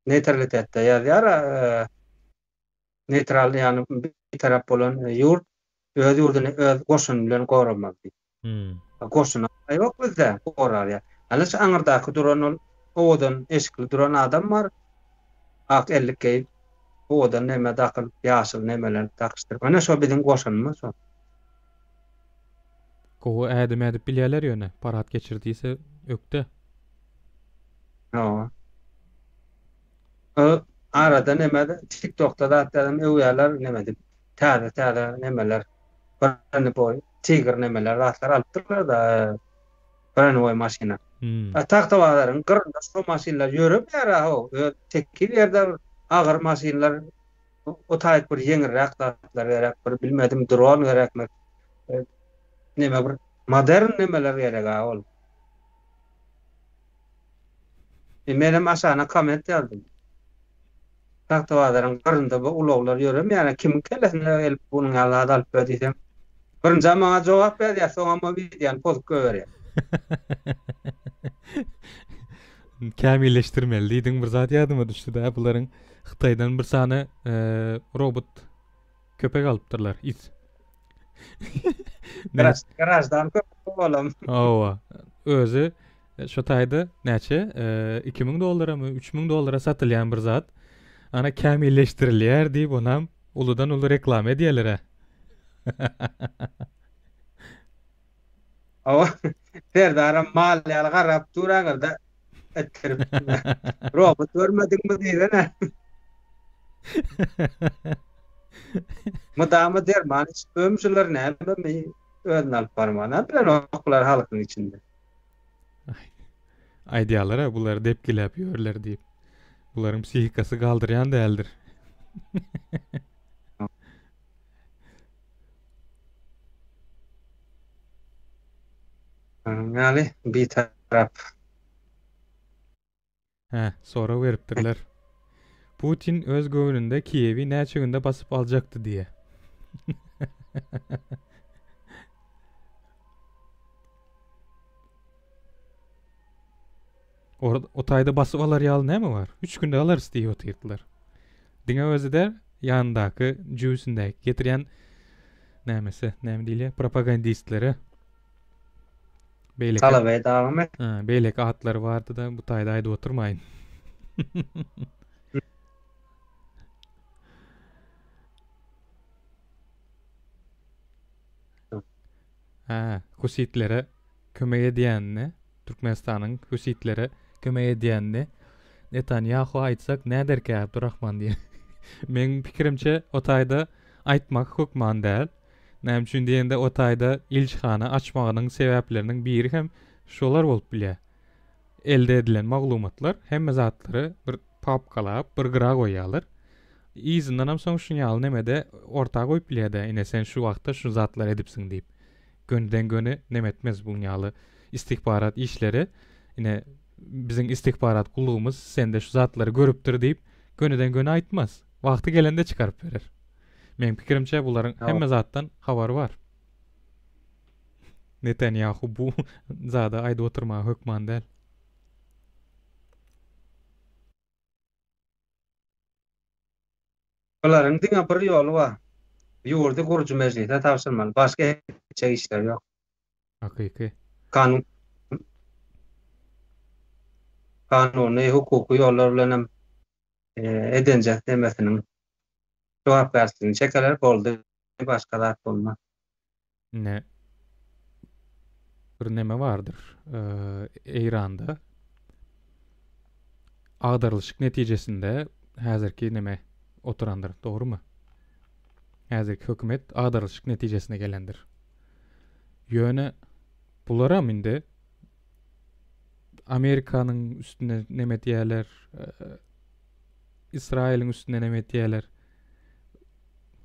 Neýtralitetde ýazýar, neýtral ýagny bitarap bolan ýurt öz ýurduny öz goşuny bilen goramaly diýip. Goşuna ýok bizde gorar ýa. Ana şu aňyrdaky duran ol owadan eşikli duran adam bar. Ak ellik geýip, owadan neme dakynyp, ýaşyl nemeler dakyşdyryp. Ana şo biziň goşunymyz şo. Gowy ädim ädip bilýärler ýöne, parad geçir diýse ökde. Hawa. O arada neme TikTokda zat ýazan öwýärler neme diýip. Täze täze nemeler. Broneboý, tigr nemeler zatlar alypdyrlar da broneboý maşyna. Hmm. Tagtabazaryň gyrynda şo maşynlar ýöremeýär-ä how. Öz tekiz ýerde bir agyr maşynlar o taýyk bir ýeňilräk zatlar gerek, bir bilmedim dron gerekmi. Neme bir modern nemeler gerek-ä ol. E, menem aşagyna komment ýazdym. Tagtabazaryň gyrynda bu ulaglar ýöremeýär, kimiň kellesine gelip bunuň ýaly zat alyp ber diýsem, birinjä maňa jogap berýär, soňam o wideony pozup goýberýär. Kämilleşdirmeli diýdiň bir zat ýadyma düşdi-dä, bularyň Hytaýdan bir sany robot köpek alypdyrlar, it. Garaždan köpek bolam. Hawa, özi Şo taýda näçe? 2000 dollaramy, 3000 dollara satylýan bir zat. Ana kämilleşdirilýär diýip onam uludan uly reklama edýärler-ä. Hawa, Serdaram mal ýaly garap dur aňyrda etdirip. Robot görmediňmi diýsene. Mydama derman içip ömşüler nämemi özüni alyp barman. Bilenoklar halkyň içinde. Aýdýarlar-a bular depgiläp ýörler diýip. Bularyň psihikasy galdyrýan däldir. Ýaly bitarap. Hä, sorag beripdirler. Putin öz göwnünde Kiýewi näçe günde basyp aljakdy diýe. Or o taýda basyp alar ýaly näme bar? 3 günde alarys diýip otyrdylar. Diňe özi däl, ýanyndaky jübüsindäki getirýän nämesi, näme diýilýär, propagandistlere. Beýleki Talabey dagymy? Ha, beýleki atlary bardy-da, bu taýda aýdyp oturmaýyn. Ha, husitlere kömek edýänini, Türkmenistanyň husitlere kömek edýänini Netanýahu aýtsak näderkä Abdurrahman diýen. Meň pikirimçe o taýda aýtmak hökman däl. Näme üçin diýende o taýda ilçihana açmagynyň sebäpleriniň biri hem şolar bolup bilýär. Elde edilen maglumatlar hemme zatlary bir papkalap bir gyra goýýarlar. Yzyndanam soň şuň ýaly nemede orta goýup bilýär-de ine sen şu wagtda şu zatlary edipsiň diýip. Gönüden göni neme etmez buň ýaly istihbarat işleri ine biziň istihbarat gullugymyz sende şu zatlary görüpdir diýip gönüden göni aýtmaz. Wagty gelende çykaryp berer. Meň pikirimçe bularyň hemme zatdan habary bar. Netanýahu bu zada aýdyp oturmaga hökman däl. Bularyň diňe bir ýoly bar. Ýurdy gurujy mejlise tabşyrmaly. Başga etjek işleri ýok. Hakyky. Kanun kanuny, hukuky ýollar bilen hem edenje nemesiniň jogapkärçiligini çekeler boldy başga zat bolmaz. Ine bir neme bardyr. Eýranda agdarylyşyk netijesinde Häzirki neme oturandyr, dogrumy? Häzirki hökümet agdarylyşyk netijesinde gelendir. Ýöne bularam indi Amerikanyň üstüne neme diýerler, Ysraýylyň üstüne neme diýerler.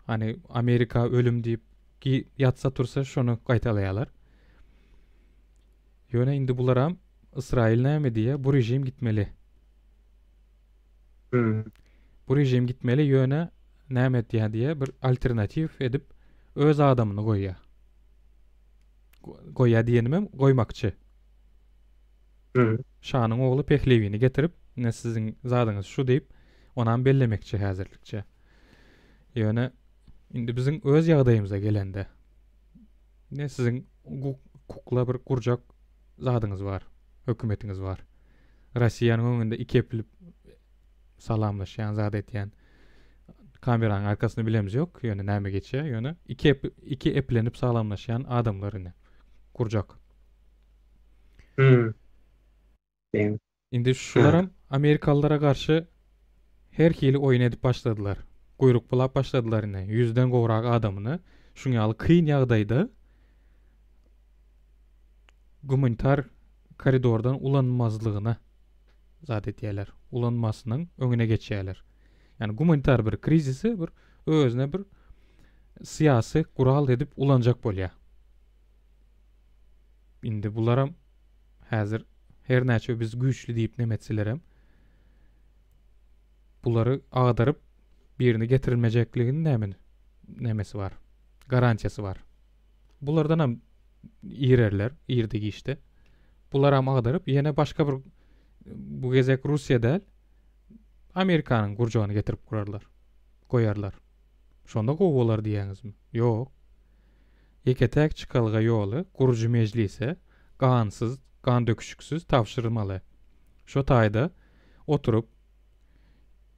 Hani Amerika ölüm diýip ýatsa tursa şony gaýtalaýarlar. Ýöne indi bularam Ysraýyl näme diýýär? Bu režim gitmeli. Hmm. Bu režim gitmeli ýöne näme etýär diýýär bir alternatiw edip öz adamyny goýýar. Goýýar diýenimem goýmakçy. Hmm. Şanyň ogly Pehlewini getirip, ine siziň zadyňyz şu diýip, onam bellemekçi häzirlikçe. Ýöne indi biziň öz ýagdaýymyza gelende ne siziň kukla bir gurjak zadyňyz bar, hökümetiňiz bar. Rossiýanyň öňünde iki epilip salamlaşýan, zat etýän kameranyň arkasyny bilemiz ýok, ýöne näme geçýär, ýöne iki ep, iki eplenip salamlaşýan adamlar ine gurjak. Hmm. Beň. Indi şularam amerikalylara garşy her hili oýun edip başladylar. Guýruk bulap başladylar ine. Ýüzden gowrak adamyny şuň ýaly kyn ýagdaýda gumanitar koridordan ulanmazlygyna zat etýärler. Ulanmasynyň öňüne geçýärler. Ýani gumanitar bir krizisi bir özüne bir syýasy gural edip ulanjak bolýar. Indi bularam häzir her näçe biz güýçli diýip neme etselerem bulary agdaryp birini getirilmejekligini näme nemesi bar. Garantiýasy bar. Bulardan hem irerler, irde giçde. Bularam agdaryp ýene başga bir bu gezek Russiýa däl, Amerikanyň gurjagyny getirip gurarlar. Goýarlar. Şonda gowy bolar diýýäňizmi? Ýok. Ýeke-täk çykalga ýoly gurujy mejlise gansyz, gan döküşiksiz tabşyrmaly. Şo taýda oturyp,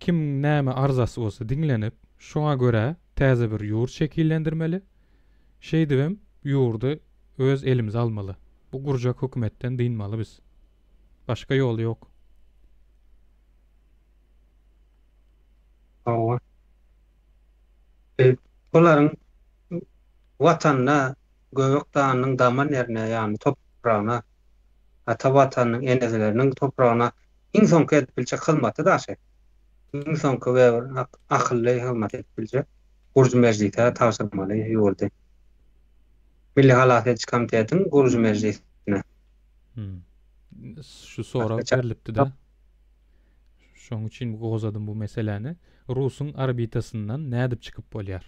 kim näme arzasy bolsa diňlenip, şoňa görä täze bir ýurt şekillendirmeli. Şeýdibem ýurdy öz elimize almaly. Bu gurjak hökümetden dynmaly biz. Başga ýoly ýok. Hawa. Bularyň Watanyna, göbek ganynyň daman ýerine, ýagny topragyna, ata Watanynyň, eneleriniň topragyna iň soňky edip biljek hyzmaty daşy. Iň soňky we bir akylly hyzmat edip biljek gurujy mejlise tabşyrmaly ýurdy. Milli halas ediş komitetiň gurujy mejlisine. Hmm. Şu sorag berlipdi-de. Şoň üçin gozadym bu meseläni. Rusuň orbitasyndan nädip çykyp bolýar?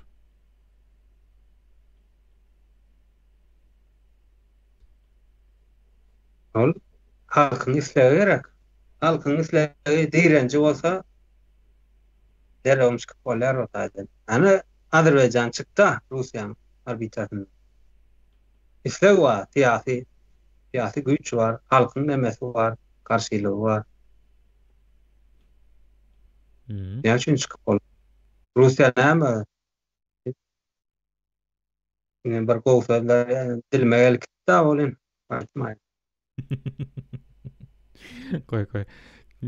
Ol halkyň islegi gerek. Halkyň islegi direnji bolsa derrewem çykyp bolýar o taýdan. Ana Azerbaýjan çykda Russiýanyň orbitasyndan. Isleg bar, syýasy syýasy güýç bar, halkyň nemesi bar, garşylygy bar. Näme üçin çykyp bol? Russiýa näme? Indi bir gowy sözler dilime gelip gitdi welin aýtmaýyn. Goý goý.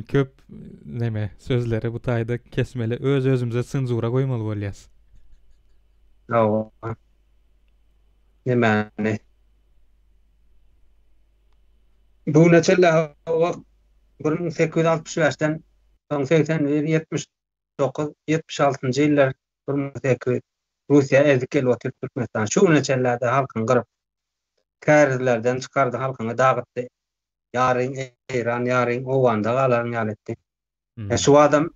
Köp neme sözleri bu taýda kesmeli. Öz özümize senzura goýmaly bolýas. Hawa. Nemäni? Bu güne çenli hawa 1865-den soň 81, 79, 76-njy ýyllar 1800 Russiýa ezip gelip otyr Türkmenistan. Şu güne çenli-de halkyny gyryp, kärizlerden çykardy, halkyňy dagytdy. Ýaryň Eýran, ýaryň Owganda galaryň ýaly etdi. E şu adam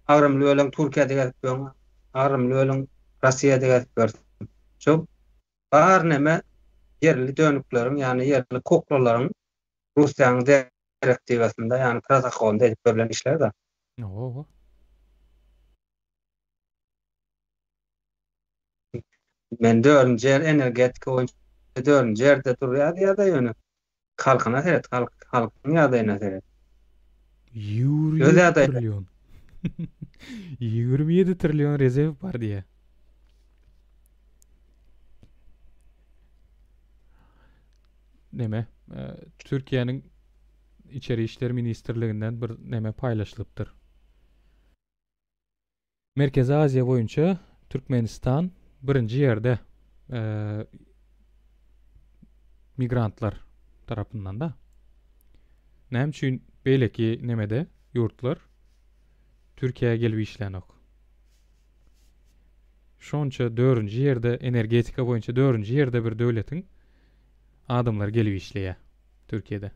agramly bölegiň Türkiýede gezip ýörüň, agramly bölegiň Rossiýada gezip ýörsün. Şu bar neme ýerli dönükleriň, ýagny ýerli kuklalaryň Russiýanyň direktiwasynda, ýagny protokolynda edip berlen işler-de. Oho. Men dördünji ýer energetika boýunça dördünji ýerde durýar diýýär-de ýöne halkyna seret, halk halkyň ýagdaýyna seret. Öz 27 ýagdaýyna trillion. 27 trillion rezerw bar diýýär. Neme, e, Türkiýäniň İçeri İşler Ministrliginden bir neme paýlaşylypdyr. Merkezi Aziýa boýunça Türkmenistan birinji ýerde migrantlar tarapyndan da. Näme üçin beýleki nemede ýurtlar Türkiýä gelip işlänok? Şonça dördünji ýerde energetika boýunça dördünji ýerde bir döwletiň adamlary gelip işleýär Türkiýede.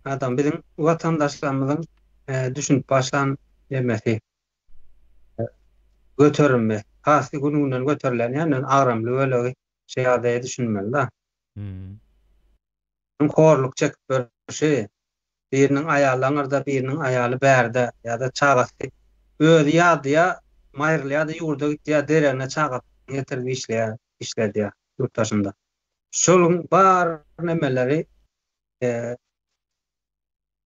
Adam biziň watandaşlarymyzyň düşünip başlan nemesi göterimi has gün-günden göterilen ýa agramly bölegi şu ýagdaýa düşünmeli-da. Hmm. Horluk çekip görşi, biriniň aýaly aňyrda, biriniň aýaly bärde ýa-da çagasy özi ýadýa, maýrylýa-da ýurda gitýä, deregine çagasyny getirip işleýä, işledýä ýurt daşynda. Şoluň bar nemeleri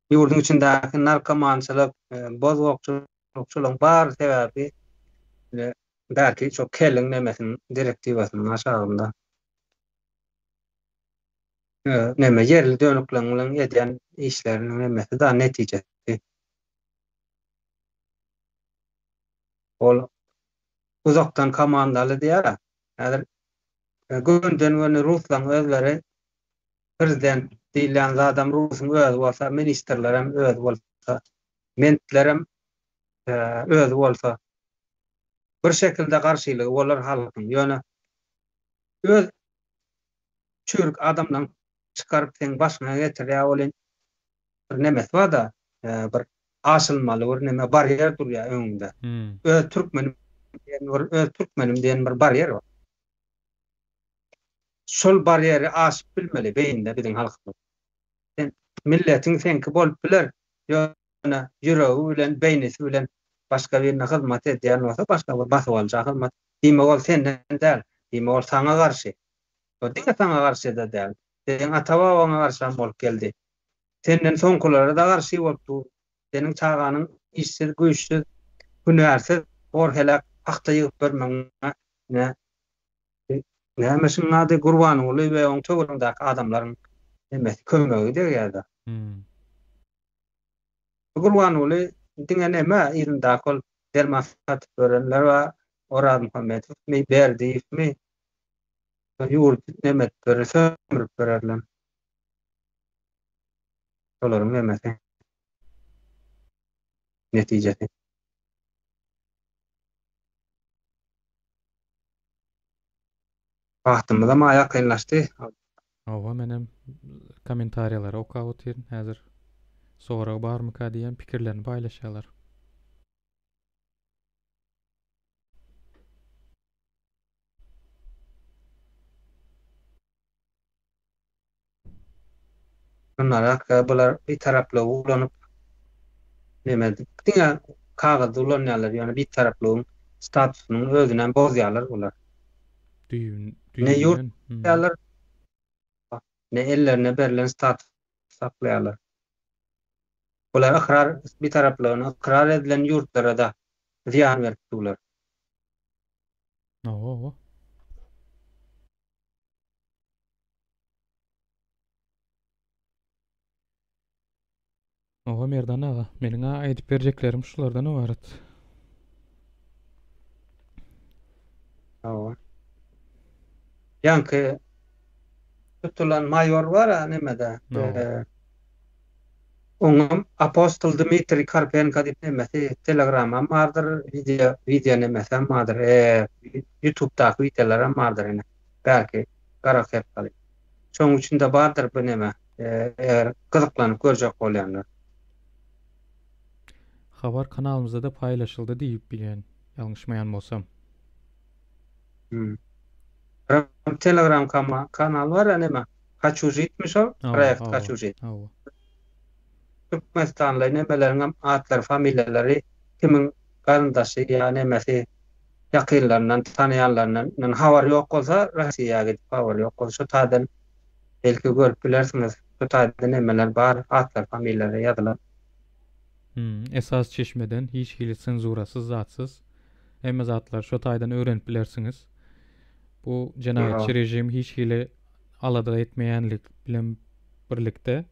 ýurduň içindäki narkomançylyk, bozgakçylyk şolaryň bar sebäbi bärki şo keliň nemesiniň direktiwasynyň aşagynda neme ýerli dönükleriň bilen edýän işleriniň nemesi da netijesi. Ol uzakdan komandaly diýýär. Häzir gönden-göni ruslaryň özleri prezident diýilýän zadam rusuň özi bolsa, ministrlerem özi bolsa, mentlerem özi bolsa bir şekilde garşylygy bolar halkyň. Ýöne öz çüýrük adamlaryň çykaryp seň başyňa getirýär welin bir nemesi bar-da, bir aşylmaly bir neme barýer durýar öňüňde. Öz türkmenim diýen bir öz türkmenim diýen bir barýer bar. Şol barýeri aşyp bilmeli beýnide biziň halkymyz. Sen milletiň seňki bolup biler, ýöne ýüregi bilen, beýnisi bilen başga birine hyzmat edýän bolsa, başga bir basybalyja hyzmat, diýmek ol senden däl, diýmek ol saňa garşy. Ol diňe saňa garşy-da däl, seň ata-babaňa garşam bolup geldi. Senden soňkulara-da garşy bolup dur. Seniň çaganyň işsiz, güýçsüz, hünärsiz, hor-heläk pagta ýygyp bermegiňe ine, näme şunuň ady, Gurbanguly we oň töweregindäki adamlaryň nemesi, kömegi degýär-de. Gurbanguly diňe neme, yzyndaky ol derman satyp berenler bar, Orazmuhammedowmy, Berdiýewmi, ýurdy neme edip berer, sömürip bererler. Şolaryň nemesi, netijesi. Wagtymyzam ýakynlaşdy. Hawa menem kommentariýalary okap otyryn häzir. Sorag barmyka diýen pikirlerini paýlaşýarlar. Şundarak bular bitaraplygy ulanyp neme diňe kagyzda ulanýarlar ýöne bitaraplygyň statusynyň özünem bozýarlar bular. Düýbün, Ne ýurt düýbünden. Hmm. saklaýarlar, ne ellerine berlen status saklaýarlar. Bular ykrar bitaraplygyny ykrar edilen ýurtlara-da zyýan berip durlar. Hawa, hawa. Owa Merdan aga, meniň-ä aýdyp berjeklerim şulardan ybarat. Hawa. Ýaňky tutulan maýor bar-a nemede. Hawa. Oňam Apostol Dmitriý Karpenko diýip nemesi telegramam bardyr, wideo wideo nemesem bardyr, ýutubdaky wideolaram bardyr ine. Bärki gara kepkaly. Şoň içinde bardyr bu neme, eger gyzyklanyp görjek bolýanlar. Habar kanalymyzda-da paýlaşyldy diýip bilýän, ýalňyşmaýan bolsam. Hmm. Telegram kanal bar ya neme? Haçu žitmi şol? Proýekt Haçu žit. Hawa. Türkmenistanly nemeleriň hem atlary, familiýalary kimiň garyndaşy ýa nemesi ýakynlaryndan, tanaýanlaryndan habar ýok bolsa, Rossiýa gidip habar ýok bolsa, şo taýdan belki görüp bilersiňiz. Şo taýda nemeler bar, atlar, familiýalary ýazylan. Hmm, esas çeşmeden hiç hili senzurasyz zatsyz hemme zatlary şo taýdan öwrenip bilersiňiz. Bu jenaýatçy režim hiç hili alada etmeýänlik bilen. birlikde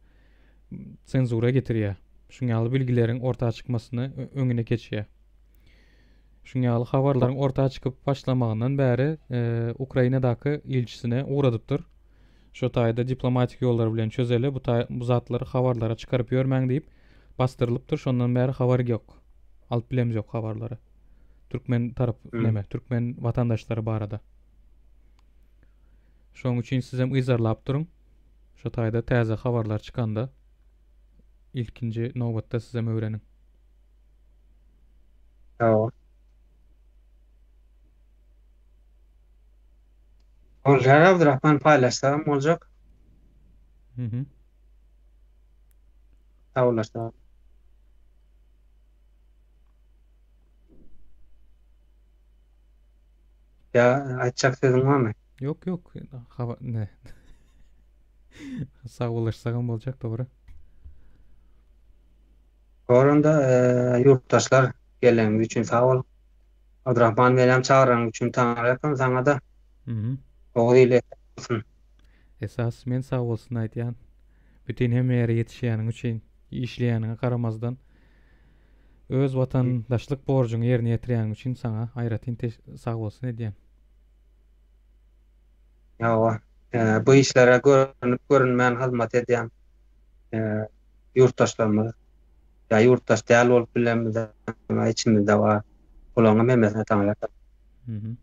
senzura getirýär. Şuň ýaly bilgileriň orta çykmasyny öňüne geçýär. Şuň ýaly habarlaryň orta çykyp başlamagyndan bäri Ukrainadaky ilçisine ugradypdyr. Şo taýda diplomatik ýollar bilen çözeli, bu taý bu zatlary habarlara çykaryp ýörmäň diýip basdyrylypdyr. Şondan bäri habar ýok. Alyp bilemzok habarlary. Türkmen tarap neme, türkmen watandaşlary barada. Şoň üçin sizem yzarlap duruň. Şo taýda täze habarlar çykanda ilkinji nobatda sizem öwreniň. Hawa. Bolýar Abdurahman paýlaşsagam boljak. Mhm. Sag Ýa aýtjak sözüň barmy? Ýok, ýok. Haba ne. Sag bolaşsagam boljak dogry. Goranda ýurtdaşlar geleniňiz üçin sag boluň. Abdurahman menem çagyranyň üçin taňryýalkasyn saňada. Mhm. Oguz ili esen bolsun. Esas men sag bolsun aýtýan. Bütin hemme ýere ýetişýäniň üçin, işleýäniňe garamazdan öz watandaşlyk borjuňy ýerine ýetirýäniň üçin saňa aýratyn sag bolsun edýän. Hawa, bu işlere görnüp görünmän hyzmat edýän ýurtdaşlarymyz ýa ýurtdaş däl bolup bilenimiz içimizde bar. Olaryň hem hemmesine taňryýalkasyn. Mhm.